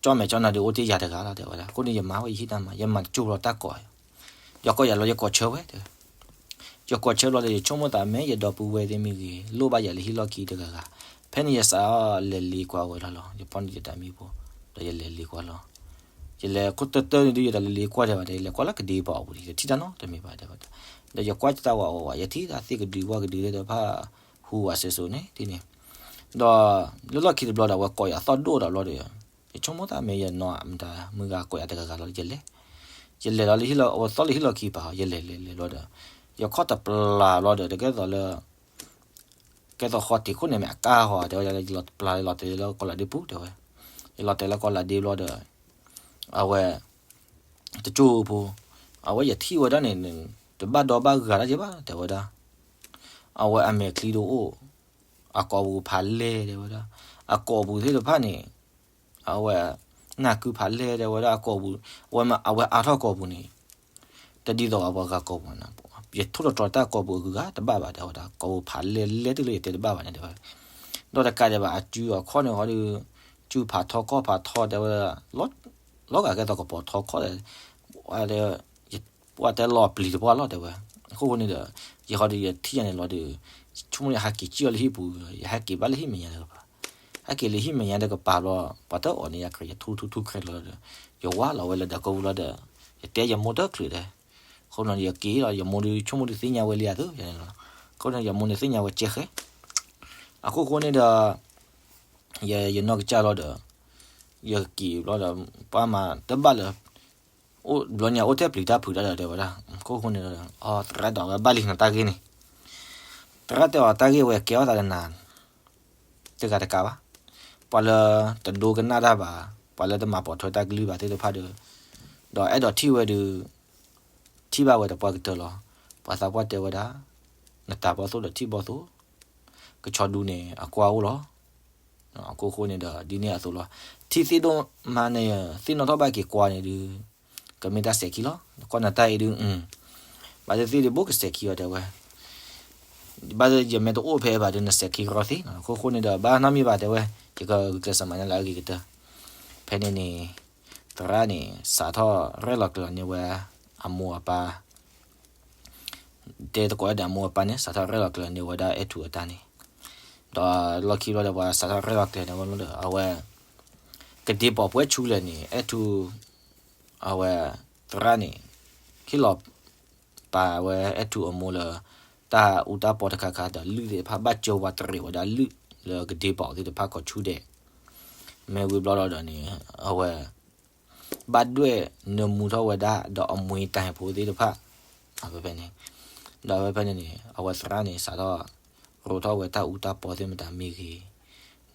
ကၠီၣ်မဲာ်ကၠီၣ်နၤဒုးအိၣ်တ့ၢ်ယၤတဂၤလီၤ တဲဝဲဒၣ်, အဃိန့ၣ် ယမၤဝဲယဟံၣ်တၢ်မၤ ယမၤတကၠိၢ်ဘျီတၢ်ကိး, ယကိးယၤလီၤ ယကိးဆၢဝဲ တဲဝဲ ယကိးဆၢဘျီဒီး ယဆိကမိၣ်သးမ့ၢ်ယဒီပုၢ်ဝဲၢ်သ့ၣ်မ့ၢ်ဂ့ၤ လိၣ်ဘၣ်ယၤလၢဟံၣ်လီၢ်ခံတဂၤဂၤ, ဖဲန့ၣ်ယစးလဲၤလ့ကွၢ်ဝဲဒၣ်လီၤ, ယဖီၣ်န့ၢ်ယတၢ်မံဖိ ဒီးယလဲၤလ့ကွၢ်လီၤ. ယလဲၤခိၣ်တၢၢ်တၢၢ်န့ၣ်ဒုး ယတၢ်လဲၤလ့ကွၢ်တဲဝဲဒၣ်, ယလဲၤကွၢ်လၢကဒ့ပှၤအိၣ်ပူၤဒီး ယတထံၣ်တၢ်နီတမံၤဘၣ်တဲဝဲဒၣ်, ဒီးယကွၢ်တၢ်ဝဲအိၣ်ဝဲ ယထံၣ်တၢ်သ့ၣ်ကဒုးဝၣ်ကဒုးသ့ၣ်တဖၣ် ဟူဝဲစ့ၢ်စိၤန့ၣ်ဒ်န့ၣ်, ဒီးလၢလီၢ်ခံတဘျီဒီး အဝဲကိးယၤသီၣ်ဒိၣ်ဒီးဘျီဒီး ယဆိကမိၣ်သးမ့ၢ်ယနီၢ်မတၤမုၢ်ဂၤကိးယၤတဂၤဂၤလီၤ ယလဲၤ, ယလဲၤလီၤလၢဟံၣ်လီၢ် အဝဲသီၣ်လၢဟံၣ်လီၢ်ခံပၤ ယလဲၤလဲၤလဲၤဘျီဒီး ယခီၣ်တပျၢ်ဘျီဒီး တကဲသိးလၢ ကဲသိးဃီတံာ်ခိၣ်န့ၣ်မ့ၢ်အကါဃီ တဲဝဲဒၣ် ယလီၤတပျၢ် ယလီၤတဲာ်လၢကီၢ်လၤဒ့ပူၤ တဲဝဲ, ယလီၤတဲာ်လၢကီၢ်လၤဒ့ဘျီဒီး အဝဲ တကၠိၢ်ဖိ အဝဲယထံၣ်ဝဲဒၣ်န့ၣ် တဘၣ်ဒီဘၣ်ဂာ်ဒၣ်က့ၤဘၣ် တဲဝဲဒၣ်, အဝဲအမဲာ်ချံဒိၣ်အိၣ်, အကိာ်ပူၤဖးလဲၢ်တဲဝဲဒၣ်, အကိာ်ပူၤသ့ၣ်တဖၣ်န့ၣ် အဝဲ နၢ်ကုဖးလဲၢ်တဲဝဲဒၣ်အကိာ်ပူၤ, အဝဲမ့ၢ် အဝဲအါထီၣ်ကိာ်ပူၤန့ၣ် တဒ်သိးပှၤဂၤကိာ်ပူၤန့ၣ်, ယထိၣ်တတြီၤတၢ်ကိာ်ပူၤအဂုၤအဂၤတဘၣ်ဘၣ်တဲဝဲဒၣ်, ကိာ်ပူၤဖးလဲၢ်လဲၢ်တုၤလၢယတဲတဘၣ်ဘၣ်န့ၣ်တဲဝဲ, ဒီးတကးဒံးဘၣ် အစုအခီၣ်န့ၣ်ဟီဒီး စုဖးထီခီၣ်ဖးထီတဲဝဲဒၣ်, လီၤဂာ်ကဲသိးကပီၤထီခီၣ်ဒီး ပှၤတဲလီၤပျံၤတပှၢ်လီၤတဲဝဲ, အခိၣ်ဃိန့ၣ်ဒီး ယဟီဒီးယထံၣ်ယၤန့ၣ်လီၤဒီး ဆိကမိၣ်ယဟးက့ၤစံၣ်အီၤလၢဟံၣ်ပူၤ, ယဟဲက့ၤဘၣ်လၢဟံၣ်မဲာ်ညါတကပၤ, ဟဲက့ၤလၢဟံၣ်မဲာ်ညါတကပၤဘျီ ပှၤတအီၣ်န့ၣ်ယၤခရံာ် ယထူထူထူခရံာ်လီၤဒီး ယဝါလီၤဝဲလၢဒၢးကိးပူၤလီၤဒီး ယတဲယမိၢ်တချုးတဲ, အဃိန့ၣ်ယက့ၤလီၤ ယမိၢ်ဒီးဆိကမိၣ်ဒီးသ့ၣ်ညါဝဲလံအသိးန့ၣ်လီၤ, အဃိန့ၣ်ယမိၢ်န့ၣ်သ့ၣ်ညါဝဲကဲဃဲ, အခိၣ်ဃိန့ၣ်ဒီး ယ ယနီၢ်ကစၢ်လီၤဒီး ယက့ၤဘျီဒီး ပှၤမၤတဘၣ်လၢ အိၣ်ဘျီညါအိၣ်ထဲပျံၤတၢ်ဖုးတၢ်ဒီးတဲဝဲဒၣ်, အခိၣ်ဃိန့ၣ်ဒီး အသရၣ်တဲအီၤဝဲဘၣ်လံနတၢ်ဂ့ၢ်န့ၣ်, သရၣ်တဲအီၤတၢ်ဂ့ၢ်ဝဲကဲအီၣ်သးဒီးနၤ တဂၤတကးဘၣ်, ပှၤလၢတဒိကနၣ်တၢ်ဘၣ်, ပှၤလၢတမၤပိာ်ထွဲတၢ်ကလုၢ်ဘၣ်သ့ၣ်တဖၣ်ဒီး, ဒီးအဲၣ်ဒိးထံၣ်ဝဲဒီး ထံၣ်ဘၣ်ဝဲဒီးပှၢ်ကတၢၢ်လီၤ. ပှၤသးပှၢ်တဲဝဲဒၣ်, နတၢ်ဘီၣ်သိၣ်ဒီးထံၣ်ဘီၣ်သိၣ်, ကဆီဒူန့ၣ်အကွၢ်အိၣ်လီၤ. အခိၣ်ဃိန့ၣ်ဒီး ဒ်န့ၣ်အသိးလီၤ. ထံၣ်သ့ၣ်ဒိၣ်မးန့ၣ် သ့ၣ်နီၣ်ထီၣ်ဘၣ်က့ၤကွၢ်န့ၣ်ဒုး ကမ့ၢ်တၢ်စဲးခံလီၤ. ကွၢ်နတၢ်အံၤဒုး ဘၣ်သ့ၣ်သ့ၣ်ဒုး ဘိၣ်ကစဲးခံအီၤတဲဝဲ ဘၣ်သ့ၣ်ယမ့ၢ်တအိၣ်ဖဲအံၤဘၣ်ဒီး နစဲးခံရီသ့. အခိၣ်ဃိန့ၣ်ဒီး ဘၣ်နီတမံၤဘၣ်တဲဝဲ, ယကဂုာ်ကျဲးစၢးမၤညါလၢအဂ့ၤကတၢၢ်. ဖဲန့ၣ်န့ၣ် သရၣ်န့ၣ် စးထီၣ်ရဲၣ်လီၤကျဲၤလီၤန့ၢ်ဝဲ အမိၢ်အပၢ် တဲသကိးဒီးအမိၢ်အပၢ်န့ၣ် စးထီၣ်ရဲၣ်လီၤကျဲၤလီၤန့ၢ်ဝဲဒၣ်အဲၣ်ထူအတၢ်န့ၣ်, ဒီးလီၢ်ခံဘျီဒီး ပှၤစးထီၣ်ရဲၣ်လီၤကျဲၤန့ၢ်ဝဲလီၤဒီး အဝဲ ကဒ့ပီာ်ပှဲၤဆူလဲၣ်န့ၣ် အဲၣ်ထူ အဝဲ သရၣ်န့ၣ် ဟ့ၣ်လီၤပာ်ဝဲအဲၣ်ထူအမိၢ်လၢ တၢ်အူတၢ်ပီတခါခါဒီး လုၢ်သ့ၣ်တဖၣ်ဘၣ်စၢဝါတရံးဝဲဒၣ်လုၢ်လၢကဒ့ပီာ်သ့ၣ်တဖၣ်ကိးဆူဒဲး, မ့ၢ်ဝံၤဘျီဒီးန့ၣ် အဝဲ ဘၣ်ဒွဲၣ်နၢမူထီၣ်ဝဲဒၣ်ဒီးအမှ့တၢ်ဟဲဖိသ့ၣ်တဖၣ်, ဖဲဖဲန့ၣ်, ဒီးဖဲဖဲန့ၣ်န့ၣ် အဝဲသရၣ်န့ၣ် စးထီၣ် ရိထီၣ်ဝဲတၢ်အူတၢ်ပီသ့ၣ်မတၤမ့ၢ်ဂ့ၤ,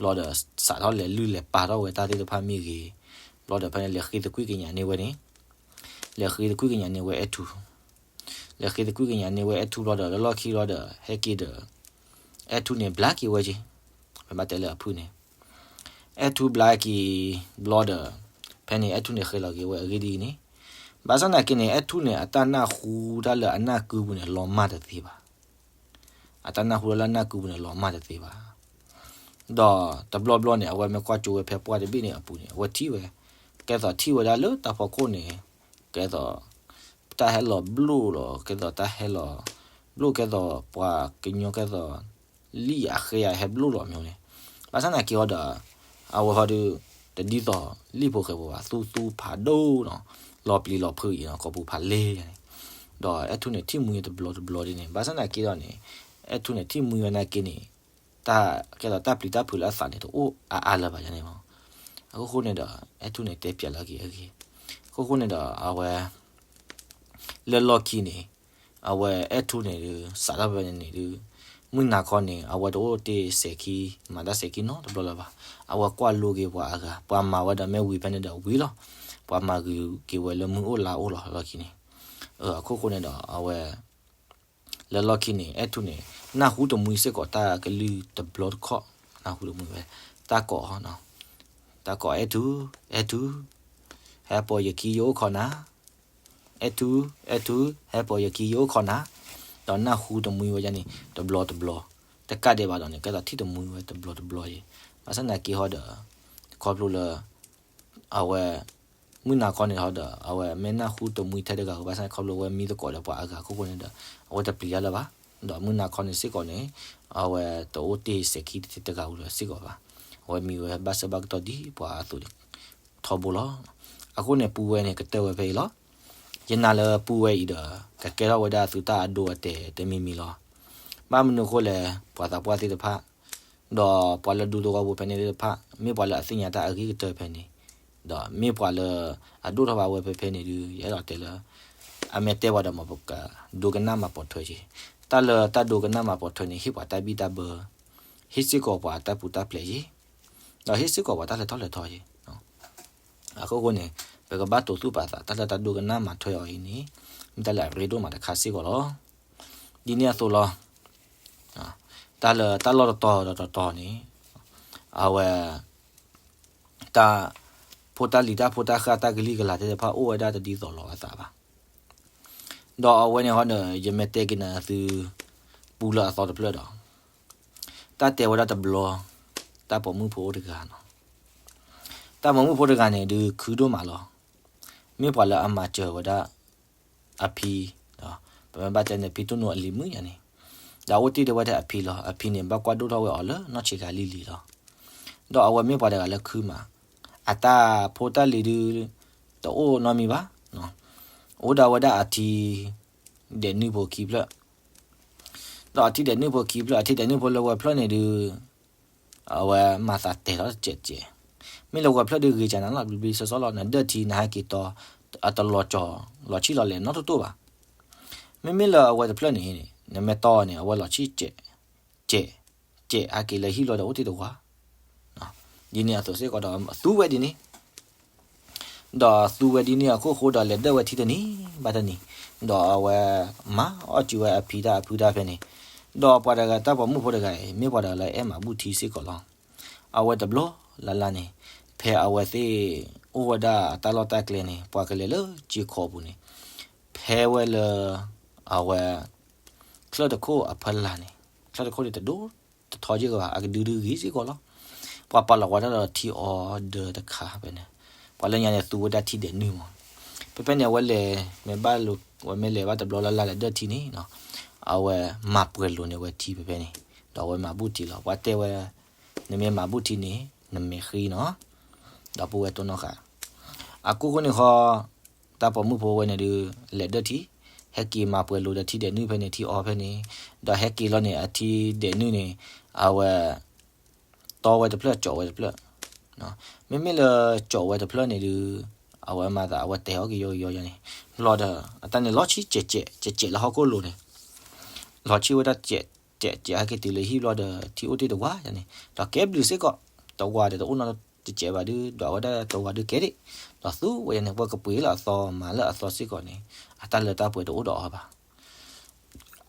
ဘျီဒီး စးထီၣ်လဲၤလုၢ်လဲၤပာ်ထီၣ်ဝဲတၢ်သ့ၣ်တဖၣ်မ့ၢ်ဂ့ၤ, ဘျီဒီးဖဲန့ၣ် လဲၤဃ့သကွံၢ်ကညးန့ၢ်ဝဲန့ၣ်, လဲၤဃ့သကွံၢ်ကညးန့ၢ်ဝဲအဲၣ်ထူ လဲၤဃ့သကွံၢ်ကညးန့ၢ်ဝဲအဲၣ်ထူဘျီဒီး လၢလီၢ်ခံဘျီဒီး ဟဲက့ၤဒီး အဲၣ်ထူန့ၣ် ဘျါက့ၤဝဲက့ၤ, ပဘၣ်တဲလၢအဖုၣ်န့ၣ်, အဲၣ်ထူဘျါက့ၤဘျီဒီး ဖဲန့ၣ် အဲၣ်ထူန့ၣ်ဃဲလီၤက့ၤဝဲအဂ့ၢ်ဒ်အံၤန့ၣ်, ဘၣ်ဆၣ်သနာ်က့န့ၣ် အဲၣ်ထူန့ၣ် အတၢ်နၢ်ဟူတၢ်လၢအနၢ်ကုပူၤန့ၣ် လီၤမၢ်တသ့ဘၣ်. အတၢ်နၢ်ဟူတၢ်လၢအနၢ်ကုပူၤန့ၣ် လီၤမၢ်တသ့ဘၣ်. ဒီးတဘျီဘျီန့ၣ် အဝဲမ့ၢ်ကွၢ်ကၠိဝဲဖဲပှၢ်တဘ့ၣ်န့ၣ်အပူၤန့ၣ် အဝဲထံၣ်ဝဲ ကဲသိးထံၣ်ဝဲဒၣ်လၢတၢ်ဖီခိၣ်န့ၣ် ကဲသိး တၢ်ဟဲလီၤဘျိၣ်လီၤ, ကဲသိးတၢ်ဟဲလီၤဘျိၣ် ကဲသိးပှၤကညီ ကဲသိး လံၣ်အဃဲယၤဟဲဘျိၣ်လီၤမ့ၢ်န့ၣ်, ဘၣ်ဆၣ်သနာ်က့ဟီဒီး အဝဲဟီဒီး တဒ်သိးလံၣ်ဖိဃဲဖိဘၣ်, သူသူဖးဒိၣ်နီၤ, လီၤပျံၤလီၤဖုးအံၤနီၤ, ကိာ်ပူၤဖးလဲၢ်ယၤန့ၣ်, ဒီးအဲၣ်ထူန့ၣ် ထံၣ်မှံဝဲတဘျီတဘျီဒ်န့ၣ်, ဘၣ်ဆၣ်သနာ်က့ဒီးန့ၣ် အဲၣ်ထူန့ၣ် ထံၣ်မှံဝဲနာ်က့န့ၣ် တၢ်ကဲသိးတၢ်ပျံၤတၢ်ဖုးလၢအသးန့ၣ် တအိၣ်အါအါလၢၤဘၣ်ယၤန့ၣ်မး. အခိၣ်ဃိန့ၣ်ဒီး အဲၣ်ထူန့ၣ် တဲပျဲလီၤက့ၤအဂ့ၢ်, အခိၣ်ဃိန့ၣ်ဒီး အဝဲ လၢလီၢ်ခံန့ၣ် အဝဲအဲၣ်ထူန့ၣ်ဒုး စးထီၣ်ဖဲန့ၣ်ဒုး မုၢ်နၤခီန့ၣ် အဝဲတအိၣ်တ့ၢ်စဲးခံ မၤတၢ်စဲးခံနီတဘျီလၢၤဘၣ်. အဝဲကွၢ်လိက့ၤပှၤအဂၤ, ပှၤမၤဝဲဒီးမ့ၢ်ဝံၤဖဲန့ၣ်ဒီးဝံၤလီၤ. ပှၤမၤဂ့ၤက့ၤဝဲလၢမုၢ်အိၣ်လါအိၣ်လီၤ လီၢ်ခံန့ၣ်. အခိၣ်ဃိန့ၣ်ဒီး အဝဲ လၢလီၢ်ခံန့ၣ် အဲၣ်ထူန့ၣ် နၢ်ဟူတမှံစ့ၢ်ကီးတၢ်ကလုၢ်တဘျီတခီၣ်, နၢ်ဟူတမှံဝဲ တၢ်ကိး တၢ်ကိးအဲၣ်ထူ, အဲၣ်ထူ, ဟဲပိာ်ယခံယအိၣ်ခိးနၤ, အဲၣ်ထူ, အဲၣ်ထူ, ဟဲပိာ်ယခံယအိၣ်ခိးနၤ, ဒီးနၢ်ဟူတမှံဝဲဒၣ်န့ၣ် တဘျီတဘျီ, တကးဒံးဘၣ်ဒီးန့ၣ် ကဲသိးထံၣ်တမှံဝဲတဘျီတဘျီအံၤ, ဘၣ်ဆၣ်သနာ်က့ဟီဒီး ခီဖျိလၢ အဝဲ မုၢ်နၤခီန့ၣ်ဟီဒီး အဝဲမ့ၢ်နၢ်ဟူတမှံထဲတဂၤဧိၤ ဘၣ်ဆၣ်ခီဖျိဝဲမံသကိးဒီးပှၤအဂၤအခိၣ်ဃိန့ၣ်ဒီး အဝဲတပျံၤတၢ်လၢၤဘၣ်. ဒီးမုၢ်နၤခီန့ၣ်စ့ၢ်ကီးန့ၣ် အဝဲတအိၣ်တ့ၢ်စဲးခံတဂၤဧိၤလၢၤစ့ၢ်ကီးဘၣ်. အဝဲမံဝဲဘၣ်ဆၢဘၣ်ကတီၢ်ဒ်ပှၤအသိးန့ၣ် ထီဘိလီၤ. အဃိန့ၣ် ပုၢ်ဝဲၢ်န့ၣ် ကတၢၢ်ဝဲဖဲအံၤလီၤ. ယနာ်လၢပုၢ်ဝဲၢ်အံၤဒီး ကကဲထီၣ်ဝဲဒၣ်သုတၢ်အဒိအတဲာ်တမံၤမံၤလီၤ. ဘၣ်မနုၤအဃိလဲၣ်, ပှၤသးပှၢ်သ့ၣ်တဖၣ် ဒီးပှၤလၢဒူသဝီဖိဖဲန့ၣ်သ့ၣ်တဖၣ် မ့ၢ်ပှၤလၢအသ့ၣ်ညါတၢ်အဂ့ၤကတၢၢ်ဖဲန့ၣ်, ဒီးမ့ၢ်ပှၤလၢအဒိၣ်ထီၣ်ဘၣ်ဝဲဖဲဖဲန့ၣ်ဒုး ယအဲၣ်ဒိးတဲလၢ အမ့ၢ်တဲပှၤဒီး မ်ပကဒိကနၣ်မၤပိာ်ထွဲက့ၤ. တၢ်လၢတၢ်ဒိကနၣ်မၤပိာ်ထွဲန့ၣ် ဟ့ၣ်ပှၤတၢ်ဘံၣ်တၢ်ဘၢ, ဟ့ၣ်စ့ၢ်ကီးပှၤတၢ်ပူၤတၢ်ဖျဲးက့ၤ, ဒီးဟ့ၣ်စ့ၢ်ကီးပှၤတၢ်လဲၤထီၣ်လဲၤထီက့ၤ. အခိၣ်ဃိန့ၣ် ပကဘၣ်တိာ်သူၣ်ပာ်သး တၢ်လၢတၢ်ဒိကနၣ်မၤထွဲအီၤအံၤန့ၣ် မ့ၢ်တၢ်လၢအရ့ဒိၣ်မးတခါစ့ၢ်ကီးလီၤ. ဒ်န့ၣ်အသိးလီၤ. တၢ်လၢတၢ်လီၢ်တတီၤဒီးတတီၤန့ၣ် အဝဲ တၢ်ဖိတၢ်လံၤ တၢ်ဖိတၢ်ဃၢ် တၢ်ကလံၤကလၤသ့ၣ်တဖၣ် အိၣ်ဝဲဒၣ်တဒ်သိးလိာ်အသးဘၣ်. ဒီးအဝဲန့ၣ်ဟီဒီး ယမ့ၢ်တဲက့ၤနၤသု ပူလၢအသီတဖျၢၣ်ဒီး တၢ်တဲဝဲဒၣ်တဘျီ တၢ်ပိာ်မုၣ်ဖိအိၣ်တဂၤနီၤ. တၢ်ပိာ်မုၣ်ဖိတဂၤန့ၣ်ဒုး ခုဒိၣ်မးလီၤ. မ့ၢ်ပှၤလၢအမၤစၢၤဝဲဒၣ်အဖံ, ပမ့ၢ်ဘၣ်တဲန့ၣ် ဖံတိၢ်နိအလံၤမုၣ်ညါန့ၣ်, ဒီးအိၣ်တ့ၢ်ဒၣ်ဝဲထဲအဖံလီၤ. အဖံန့ၣ် ဘၣ်ကွၢ်ဒိၣ်ထီၣ်ဝဲအီၤလၢနီၢ်ဆံးခါလံၤလံၤလီၤ. ဒီးအဝဲမ့ၢ်ပှၤတဂၤလၢခုမး, အတၢ်ဖိတၢ်လံၤဒုး တအိၣ်နီတမံၤဘၣ်. အိၣ်ဒၣ်ဝဲဒၣ်အထံဒဲးနုၢ်ဖိခံဖျၢၣ်, ဒီးအထံဒဲးနုၢ်ဖိခံဖျၢၣ် အထံဒဲးနုၢ်ဖိလၢဝဲၤဖျၢၣ်န့ၣ်ဒုး အဝဲမၤသးတဲာ်ထီၣ်တစဲးစဲး, မ့ၢ်လၢဝဲၤဖျၢၣ်ဒုးဂ့ၤကနၤလီၤ ဘျ့ဘျ့ဆှီဆှီလီၤ. နဒၢၣ်ထံ နဟဲက့ၤတီ အတလီၤကၠီၤ လီၤဆံၣ်လီၤလဲၤနီတတိၢ်ဘၣ်. မ့မ့ၢ်လၢအဝဲတဖျၢၣ်န့ၣ် နမ့ၢ်တီန့ၣ် အဝဲလီၤဆံၣ်စဲး စဲး စဲး ဟဲက့ၤလၢဟံၣ်လီၤဒီးအိၣ်တ့ၢ်တဝါ, ဒ်န့ၣ်အသိးစ့ၢ်ကီးဒီး သူဝဲဒ်န့ၣ် ဒီးသူဝဲဒ်န့ၣ်အခိၣ်ဃိဒီး လဲၤဒၢၣ်ဝဲထံတနံၤဘၣ်တနံၤ, ဒီးအဝဲမၤအီၣ်စၢၤဝဲအဖံတၢ်အဖုတၢ်ဖဲန့ၣ်, ဒီးပှၤတဂၤ တၢ်ပိာ်မုၣ်ဖိတဂၤအံၤ မ့ၢ်ပှၤတဂၤလၢအဲၣ်မၤဘူၣ်ထံစ့ၢ်ကီးလီၤ. အဝဲတဘျီလၢ်လၢ်န့ၣ် ဖဲအဝဲသ့ၣ်အိၣ်ဝဲဒၣ်တၢ်လီၢ်တၢ်ကျဲန့ၣ် ပှၤကလဲၤလၢစ့ခိးပူၤန့ၣ် ဖဲဝဲလၢ အဝဲ ချၢၣ်တခိၣ်အဖီလာ်န့ၣ် ချၢၣ်တခိၣ်န့ၣ်တဒိၣ်တထီက့ၢ်ဘၣ် အကဒုဒုဂ့ၤစ့ၢ်ကီးလီၤ. ပှၤပာ်လီၤဝဲဒၣ်ဒီးထံအီဒၢတခါဖဲန့ၣ်, ပှၤလၢညါန့ၣ်သူဝဲဒၣ်ထံဒဲးနုၢ်မး, ဖဲဖဲန့ၣ် အဝဲလဲၤ မ့ၢ်ဘၣ်လိၤ ဝဲမ့ၢ်လဲၤဘၣ်တဘျီလၢ်လၢ်လဲၤဒၢၣ်ထံန့ၣ်နီၤ, အဝဲမၤပှဲၤလိာ်န့ၢ်ဝဲထံဖဲဖဲန့ၣ်, ဒီးအဝဲမၤဘူၣ်ထံလီၤ. ပှၤတဲဝဲ နမ့ၢ်မၤဘူၣ်ထံန့ၣ် နမဲာ်ဃ့နီၤ, ဒီပုၢ်ဝဲၢ်တိၢ်နီၣ်ဃာ် အကိၢ်ဃိန့ၣ်ဃီ တၢ်ပိာ်မုၣ်ဖိဝဲန့ၣ်ဒုး လဲၤဒၢၣ်ထံ, ဟဲက့ၤမၤပှဲၤလိာ်ဒီးထံဒဲးနုၢ်ဖဲန့ၣ် ထံအီဖဲန့ၣ်, ဒီးဟဲက့ၤလီၤန့ၣ် အထံဒဲးနုၢ်န့ၣ် အဝဲ တီဝဲတဖျၢၣ် ကၠီးဝဲတဖျၢၣ်, မ့မ့ၢ်လၢကၠီးဝဲတဖျၢၣ်န့ၣ်ဒုး အဝဲမၤသးအဝဲတဲာ်အီၣ်က့ၤယီက့ၤယီယါန့ၣ်, ဘျီဒီး အတၢ်န့ၣ်လီၤဆံၣ်စဲးစဲး စဲးစဲးလၢဟီၣ်ခိၣ်လိၤန့ၣ်, လီၤဆံၣ်ဝဲဒၣ်စဲးစဲး ဟဲက့ၤတုၤလၢဟံၣ်ဘျီဒီး ထံအိၣ်တ့ၢ်တဝါယါန့ၣ်, ဒီးကဲဘျုးစ့ၢ်ကီး တဝါဒီးတအိၣ်နီတစဲးဘၣ်ဒုး ဒီးအဝဲဒၣ်တဝါဒုးကဲဒံး, ဒီးသူဝဲန့ၣ် ပှၤကပှ့ၤလၢအသီ မၤလၢအသီစ့ၢ်ကီးန့ၣ် အတၢ်လၢတၢ်ပှဲၤတအိၣ်ဒီးအီၤဘၣ်.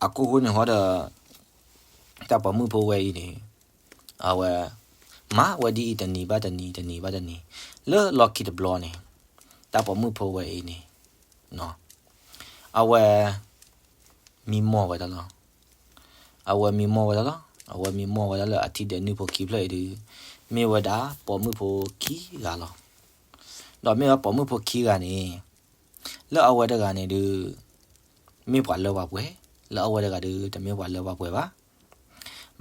အကိၢ်ဃိန့ၣ်ဃီဒီး တၢ်ပိာ်မုၣ်ဖိဝဲအံၤန့ၣ် အဝဲ မၤဝဲဒ်အံၤတနံၤဘၣ်တနံၤ တနံၤဘၣ်တနံၤ, လၢလီၢ်ခံတဘျီန့ၣ် တၢ်ပိာ်မုၣ်ဖိဝဲအံၤန့ၣ် အဝဲ မံမီၢ်ဝဲဒၣ်လီၤ. အဝဲမံမီၢ်ဝဲဒၣ်လီၤ. အဝဲမံမီၢ်ဝဲဒၣ်လၢအထံဒဲးနုၢ်ဖိခံဖျၢၣ်အံၤဒုး မ့ၢ်ဝဲဒၣ်ပိာ်မုၣ်ဖိခံဂၤလီၤ. ဒီးမ့ၢ်ဝဲပိာ်မုၣ်ဖိခံဂၤန့ၣ် လၢအဝဲတဂၤန့ၣ်ဒုး မ့ၢ်ပှၤလၢပှၤပှဲၤ, လၢအဝဲတဂၤဒုး တမ့ၢ်ပှၤလၢပှၤပှဲၤဘၣ်.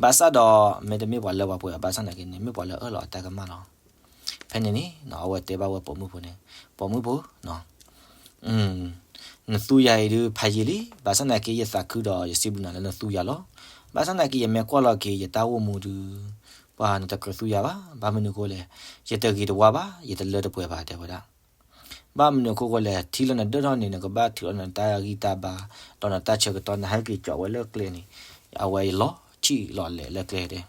ဘၣ်ဆၣ်ဒီး မ့တမ့ၢ်ပှၤလၢပှၤပှဲၤဘၣ်ဆၣ်နာ်က့န့ၣ် မ့ၢ်ပှၤလၢအအၢၣ်လီၤအတၢ်ကမၣ်လီၤ. ဖဲန့ၣ်န့ၣ် အဝဲတဲဘၣ်ဝဲပိာ်မုၣ်ဖိန့ၣ်, ပိာ်မုၣ်ဖိ နသူယၤအံၤဒုးဖးယံာ်လံ, ဘၣ်ဆၣ်နာ်က့ ယသးခုဒီးယစံးဘျုးနၤလၢနသူယၤလီၤ. ဘၣ်ဆၣ်နာ်က့ ယမ့ၢ်ကွၢ်လီၤက့ၤယတၢ်အိၣ်မူဒုး ပှၤနတကြၢးသူယၤဘၣ်, ဘၣ်မနုၤအဃိလဲၣ်, ယတဂ့ၤတဝါဘၣ်, ယတလၢတပှဲၤဘၣ် တဲဝဲဒၣ်. ဘၣ်မနုၤအဃိလဲၣ်, ထံလၢနဒၢၣ်ထီၣ်န့ၣ် နကဘၣ်ထုးလီၤနတၢ်ဂံၢ်တၢ်ဘါ, ဒီးနတၢ်ဆၢကတီၢ် နဟဲက့ၤကၠီးဝဲလၢကျဲန့ၣ်, အဝဲလီၤဆံၣ်လီၤလဲာ်လၢကျဲဒဲး,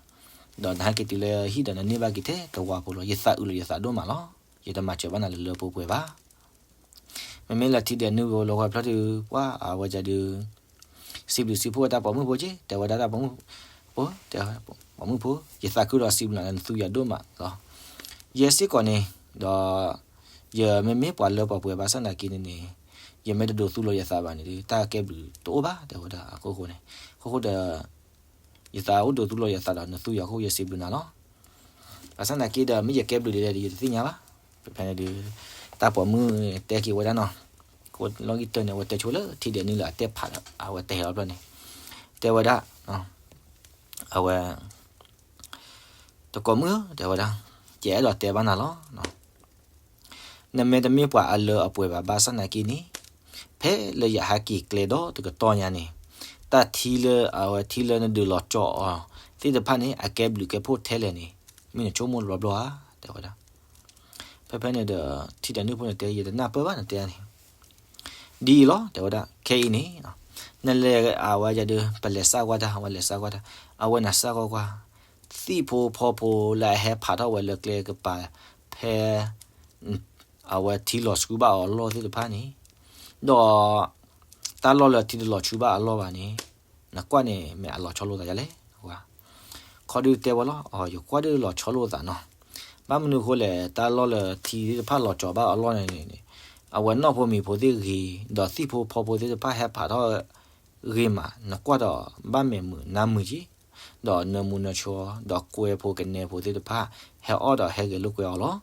ဒီးနဟဲက့ၤတုၤလၢဟံၣ်ဒီးနန့ၢ်ဘၣ်က့ၤထဲတဝါဖိလီၤ. ယသးအုးလီၤယသးဒိၣ်မးလီၤ. ယတမၤစၢၤဘၣ်နၤလၢလၢပှဲၤပှဲၤဘၣ်. မ့မ့ၢ်လၢထံဒဲးနုၢ်ဖိလီၤဝဲဖျၢၣ်ဒုး ပှၤအဝဲဒၣ်ဒုး စံးဘျုးစံးဖှိၣ်ဝဲတၢ်ပိာ်မုၣ်ဖိက့, တဲဝဲဒၣ်တၢ်ပိာ်မုၣ်ဖိ, တဲဝဲ, ပိာ်မုၣ်ဖိ, ယသးခုဒီးစံးဘျုးနၤလၢနသူယၤဒိၣ်မးလီၤ. ယဲစ့ၢ်ကီးန့ၣ်ဒီး ယမ့မ့ၢ်ပှၤလၢပှၤပှဲၤဘၣ်ဆၣ်နာ်က့န့ၣ်န့ၣ်, ယမ့ၢ်တဒိးသူလီၤယသးဘၣ်န့ၣ်ဒုး တၢ်ကဲဘျုးတအိၣ်ဘၣ် တဲဝဲဒၣ်အခိၣ်ဃိန့ၣ်, အခိၣ်ဃိဒီး ယသးအိၣ်ဒိးသူလီၤယသးဒီးနသူယၤအဃိ ယစံးဘျုးနၤလီၤ. ဘၣ်ဆၣ်နာ်က့ဒီး မ့ၢ်ယကဲဘျုးဒ်လဲၣ်ဒီး ယတသ့ၣ်ညါဘၣ်. ဖဲဖဲန့ၣ်ဒုး တၢ်ပိာ်မုၣ်တဲက့ၤဝဲဒၣ်နီၤ, လီၢ်ဂံၢ်တၢန့ၣ် အဝဲတဲဆိလၢထံဒဲးနုၢ်လၢအတဲဖးဒီး အဝဲတဲဟဲလီၤဖျၢၣ်န့ၣ်, တဲဝဲဒၣ်, အဝဲ တကိးမုၣ်ဧၢ တဲဝဲဒၣ်, ယအဲၣ်ဒိးတဲဘၣ်နၤလီၤ. နမ့တမ့ၢ်ပှၤအလၢအပှဲၤဘၣ် ဘၣ်ဆၣ်နာ်က့န့ၣ်, ဖဲလၢယဟးက့ၤကျဲဒီးတကတီၢ်ညါန့ၣ်, တၢ်ထံလၢအဝဲထံလၢနဒုးလီၤကၠီအီၤသ့ၣ်တဖၣ်န့ၣ် အကဲဘျုးကဲဖှိၣ်ထဲလဲၣ်န့ၣ်, မ့ၢ်နဆိကမိၣ်တဘျီဘျီဧါ တဲဝဲဒၣ်. ဖဲဖဲန့ၣ်ဒီး ထံဒဲးနုၢ်ဖိန့ၣ်တဲ ယတနၢ်ပၢၢ်ဘၣ်နတဲန့ၣ် ဒ်အံၤလီၤ တဲဝဲဒၣ်, ခဲအံၤန့ၣ်, နလဲၤအဝဲယၤဒုး ပလဲၤစၢ်ကွၢ်တၢ် အဝဲလဲၤစၢ်ကွၢ်တၢ်, အဝဲနၤစၢ်ကွၢ်ကွၢ်, သံၣ်ဖိဖီဖိလၢအဟဲဖးထီၣ်ဝဲလၢကျဲကပၤ ဖဲ အဝဲထံလီၤဆှုဘၣ်အီၤအလီၢ်သ့ၣ်တဖၣ်န့ၣ်, ဒီး တၢ်လီၢ်လၢထံတလီၤဆှုဘၣ်အလီၢ်ဘၣ်န့ၣ်, နကွၢ်န့ၣ် မ့ၢ်အလီၤဆီလိာ်သးယါလဲၣ်, ဝဲ ခီဒုးတဲဝဲလီၤ, အီ ယကွၢ်ဒုးလီၤဆီလိာ်သးနီၤ. ဘၣ်မနုၤအဃိလဲၣ်, တၢ်လီၢ်လၢထံသ့ၣ်တဖၣ်လီၤကၠီၤဘၣ်အလီၢ်န့ၣ်န့ၣ်, အဝဲနီၣ်ဖိမံၤဖိသ့ၣ်ဂ့ၤ, ဒီးသံၣ်ဖိဖီဖိသ့ၣ်တဖၣ်ဟဲဖးထီၣ်ဂ့ၤမး, နကွၢ်ဒီးဘၣ်မဲာ်မုာ်နါမုာ်က့, ဒီးနၢမူနၢဆှီ, ဒီးကွဲဖိကနဲဖိသ့ၣ်တဖၣ် ဟဲအီၣ်ဒီးဟဲဂဲၤလိာ်ကွဲအီၤလီၤ.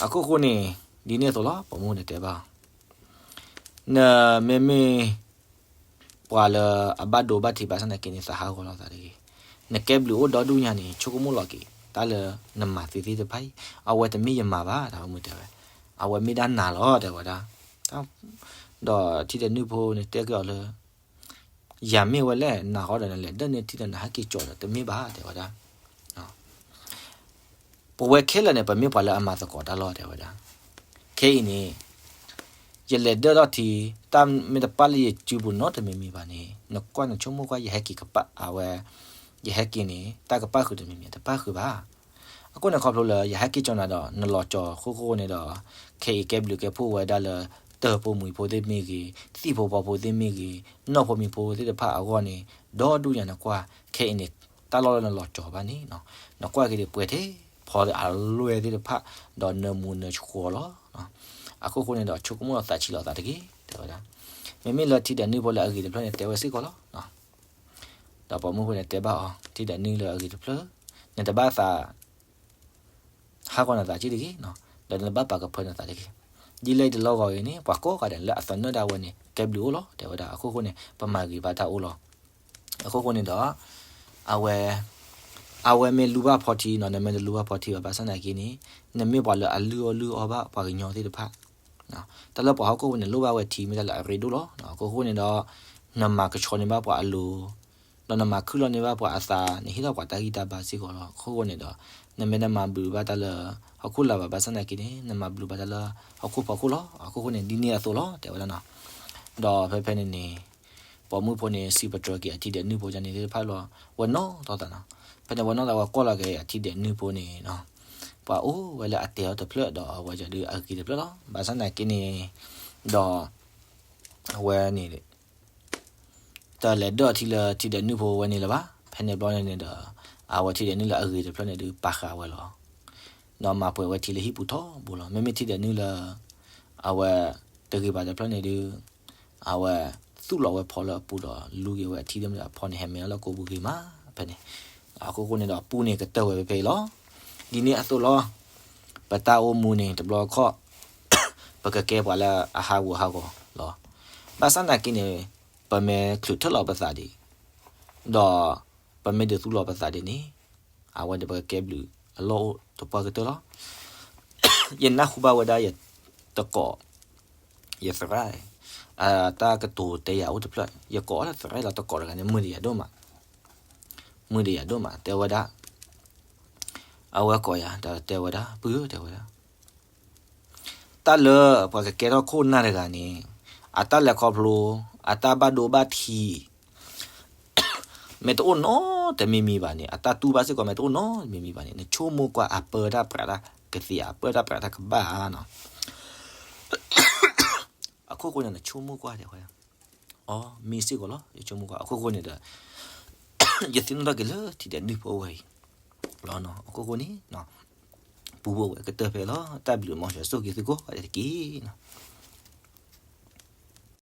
အခိၣ်ဃိန့ၣ်, ဒ်န့ၣ်အသိးလီၤ, ပိာ်မုၣ်န့ၣ်တဲဘၣ်အီၤ, နမ့မ့ၢ် ပှၤလၢအဘၣ်ဒိဘၣ်ထံးဘၣ်ဆၣ်သနာ်က့န့ၣ် သးဟးဂီၤလိာ်သးတဂ့ၤ. နကဲဘျုးအိၣ်ဒီဒူၣ်ညါန့ၣ် ဆိကမိၣ်လီၤက့ၤ တၢ်လၢနမၤသ့သ့ၣ်တဖၣ်အံၤ, အဝဲတမ့ၢ်ယမၤဘၣ် တၢ်ပိာ်မုၣ်တဲဝဲ, အဝဲမ့ၢ်ဒၣ်နၤလီၤ တဲဝဲဒၣ်. ဒီးထံဒဲးနုၢ်ဖိန့ၣ်တဲက့ၤအီၤလၢ ယၤမ့ၢ်ဝဲလဲၣ်, နၤဃီဒီးနလဲၤဒၢၣ်န့ၢ်ထံဒီးနဟဲက့ၤကၠီၤဒီးတမ့ၢ်ဘၣ် တဲဝဲဒၣ်. ပဝဲခဲလၢာ်န့ၣ် ပမ့ၢ်ပှၤလၢအမၤသကိးတၢ်လီၤ တဲဝဲဒၣ်. ခဲအံၤန့ၣ် ယလဲၤဒၢၣ်ထီၣ်ထံ, တၢ်မ့ၢ်တပၣ်လၢယစုပူၤနီတမံၤမံၤဘၣ်န့ၣ်, နကွၢ်နဆိကမိၣ်ကွၢ် ယဟဲက့ၤကပၤအဝဲ, ယဟဲက့ၤန့ၣ် တၢ်ကပၣ်ဃုာ်တမံၤမံၤ တပၣ်ဃုာ်ဘၣ်. အဃိန့ၣ်ခီဖျိလၢယဟဲက့ၤကၠီၤနၤဒီး နလီၤကၠီၤအခိၣ်ဃိန့ၣ်ဒီး ခဲအံၤကဲဘျုးကဲဖှိၣ်ဝဲဒၣ်လၢ တၢ်ပိာ်မုၣ်ဖိသ့ၣ်မ့ၢ်ဂ့ၤ, သံၣ်ဖိဖီဖိသ့ၣ်မ့ၢ်ဂ့ၤ, နီၣ်ဖိမံၤဖိသ့ၣ်တဖၣ်အဂီၢ်န့ၣ်, ဒီဒူၣ်ညါနကွၢ်, ခဲအံၤန့ၣ် တၢ်လီၢ်လၢနလီၤကၠီၤဘၣ်န့ၣ်, နကွၢ်က့ၤဒံးပှဲၤထဲဖီအလွဲၢ်သ့ၣ်တဖၣ်, ဒီးနၢမူနၢဆှီလီၤ. အခိၣ်ဃိန့ၣ်ဒီးဆိကမိၣ်လီၤသးဆံးလီၤသးတဂ့ၤ တဲဝဲဒၣ်. မ့မ့ၢ်လၢထံဒဲးနုၢ်ဖိလၢအဂ့ၤတဖျၢၣ်န့ၣ် တဲဝဲစ့ၢ်ကီးလီၤ. ဒီးပိာ်မုၣ်ဖိန့ၣ်တဲဘၣ်အီၤ, ထံဒဲးနုၢ်လၢအဂ့ၤတဖျၢၣ်, နတဘၣ်သး ဟးဂီၤနသးက့တဂ့ၤ, ဒီးနဘၣ်ပာ်ကဖၢနသးတဂ့ၤ. ဒ်လဲၣ်တလီၢ်ဂီၤအံၤန့ၣ် ပှၤကိးဂၤဒဲးလၢအသးနၢၣ်ဒၣ်ဝဲန့ၣ် ကဲဘျုးအိၣ်လီၤ တဲဝဲဒၣ်. အခိၣ်ဃိန့ၣ် ပမၤဂ့ၤဘၣ်တၢ်အိၣ်လီၤ. အခိၣ်ဃိန့ၣ်ဒီး အဝဲ, အဝဲမ့ၢ်လူၤဘၣ်ဖီထံနီၤ, နမ့ၢ်တလူၤဘၣ်ဖီထံဘၣ် ဘၣ်ဆၣ်သနာ်က့န့ၣ်, နမ့ၢ်ပှၤလၢအလုၢ်အီၣ်လုၢ်အီဘၣ်ပှၤကညီသ့ၣ်တဖၣ်. တၢ်လၢပှၤဟီၣ်ခိၣ်ဖိန့ၣ် လိၣ်ဘၣ်ဝဲထံမ့ၢ်တၢ်လၢအရ့ဒိၣ်လီၤ. အခိၣ်ဃိန့ၣ်ဒီး နမၤကဆှီန့ၢ်ဘၣ်ပှၤအလိၤ, ဒီးနမၤခုၣ်လီၤန့ၢ်ဘၣ်ပှၤအသး, နဟ့ၣ်လီၤပှၤတၢ်ဂံၢ်တၢ်ဘါစ့ၢ်ကီးလီၤ. အခိၣ်ဃိန့ၣ်ဒီး နမ့ၢ်တမၤဘျုးဘၣ်တၢ်လၢဟီၣ်ခိၣ်လာ်ဘၣ် ဘၣ်ဆၣ်သနာ်က့န့ၣ် နမၤဘျုးဘၣ်တၢ်လၢဟီၣ်ခိၣ်ဖီခိၣ်လီၤ. အခိၣ်ဃိန့ၣ် ဒ်န့ၣ်အသိးလီၤ တဲဝဲဒၣ်နီၤ. ဒီးဖဲဖဲန့ၣ်န့ၣ် ပိာ်မုၣ်ဖိန့ၣ် စံးပတြၢၤက့ၤအထံဒဲးနုၢ်ဖိန့ၣ်သ့ၣ်တဖၣ်လီၤ. ဝဲနီၢ်သီသးနီၤ. ဖဲန့ၣ်ဝဲနီၢ်သီသး ဝဲကွၢ်လီၤက့ၤအထံဒဲးနုၢ်ဖိန့ၣ်နီၤ, ပှၤအိၣ်ဝဲလၢအတဲာ်အီၤတဖျၢၣ် ဒီးအဝဲဒုးအဂ့ၤတဖျၢၣ်လီၤ. ဘၣ်ဆၣ်သနာ်က့န့ၣ်ဒီး အဝဲန့ၣ် တလဲၤဒၢၣ်ထံလၢထံဒဲးနုၢ်ဖိဝဲန့ၣ်လၢၤဘၣ်. ဖဲန့ၣ်ဘျီန့ၣ်န့ၣ်ဒီး အဝဲထံဒဲးနုၢ်လၢအဂ့ၤတဖျၢၣ်န့ၣ်ဒုး ပာ်ဃာ်ဝဲလီၤ. ဒီးမၤပှဲၤဝဲထံလၢဟံၣ်ပူၤထီဘိလီၤ. မ့မ့ၢ်ထံဒဲးနုၢ်လၢ အဝဲတဂ့ၤဘၣ်တဖျၢၣ်န့ၣ်ဒုး အဝဲသူၣ်လီၤဝဲဖီလၢအပူၤဒီး လူၤက့ၤဝဲအထံဒဲးမ့ၢ်ဒီး အဖီန့ၣ်ဟဲမဲာ်လီၤလၢကိာ်ပူၤဂ့ၤမး ဖဲန့ၣ်. အခိၣ်ဃိန့ၣ်ဒီး ပူန့ၣ်ကတၢၢ်ဝဲဖဲဖဲအံၤလီၤ. ဒ်န့ၣ်အသိးလီၤ. ပတၢ်အိၣ်မူန့ၣ် တဘျီခီၣ် ပကကဲပှၤလၢအဟးဂူာ်ဟးဂီၤလီၤ. ဘၣ်ဆၣ်သနာ်က့န့ၣ် ပမ့ၢ်ချုးထၢၣ်လီၤပသးဒံး ဒီးပမ့ၢ်ဒုးသူၣ်လီၤပသးဒံးန့ၣ် အဝဲန့ၣ်ပကကဲဘျုးအလီၢ်အိၣ်သပှၢ်ကတၢၢ်လီၤ. ယနၢ်ဟူဘၣ်ဝဲဒၣ်ယတကိး ယသရၣ် အတၢ်ကတိၤတဲယၤအိၣ်တဖျၢၣ် ယကိးအီၤလၢသရၣ်လီၤ တကိးတဂၤန့ၣ် မုာ်ဒီးယၤဒိၣ်မး မုာ်ဒီးယၤဒိၣ်မး တဲဝဲဒၣ်. အဝဲကိးယၤ ဒီးတဲဝဲဒၣ် ပုၢ်ဧၢ တဲဝဲဒၣ် တၢ်လၢပှၤကကဲထီၣ်ခိၣ်နၢ်တဂၤန့ၣ် အတၢ်လဲၤခီဖျိ အတၢ်ဘၣ်ဒိဘၣ်ထံး မ့ၢ်တအိၣ်နီတမံၤမံၤဘၣ်န့ၣ် အတၢ်တူၢ်ဘၣ်စ့ၢ်ကီး မ့ၢ်တအိၣ်နီတမံၤမံၤဘၣ်န့ၣ် နဆိကမိၣ်ကွၢ် အပၢတၢ်ပြးတၢ်ကသ့ဧါ အပၢတၢ်ပြးတၢ်ကဘၣ်ဧါနီၤ. အခိၣ်ဃိန့ၣ် နဆိကမိၣ်ကွၢ် တဲဝဲဒၣ်. အီ မ့ၢ်စ့ၢ်ကီးလီၤ ယဆိကမိၣ်ကွၢ် အခိၣ်ဃိန့ၣ်ဒီး ယသ့ၣ်နီၣ်ထီၣ်က့ၤလၢထံဒဲးနုၢ်ဖိဝဲအံၤလီၤနီၤ. အခိၣ်ဃိန့ၣ် ပူဖိဝဲကတၢၢ်ဖဲအံၤလီၤ. တၢ်ဘျုးမ်ယွၤဆိၣ်ဂ့ၤသုကိးဂၤဒဲးတက့ၢ်နီၤ.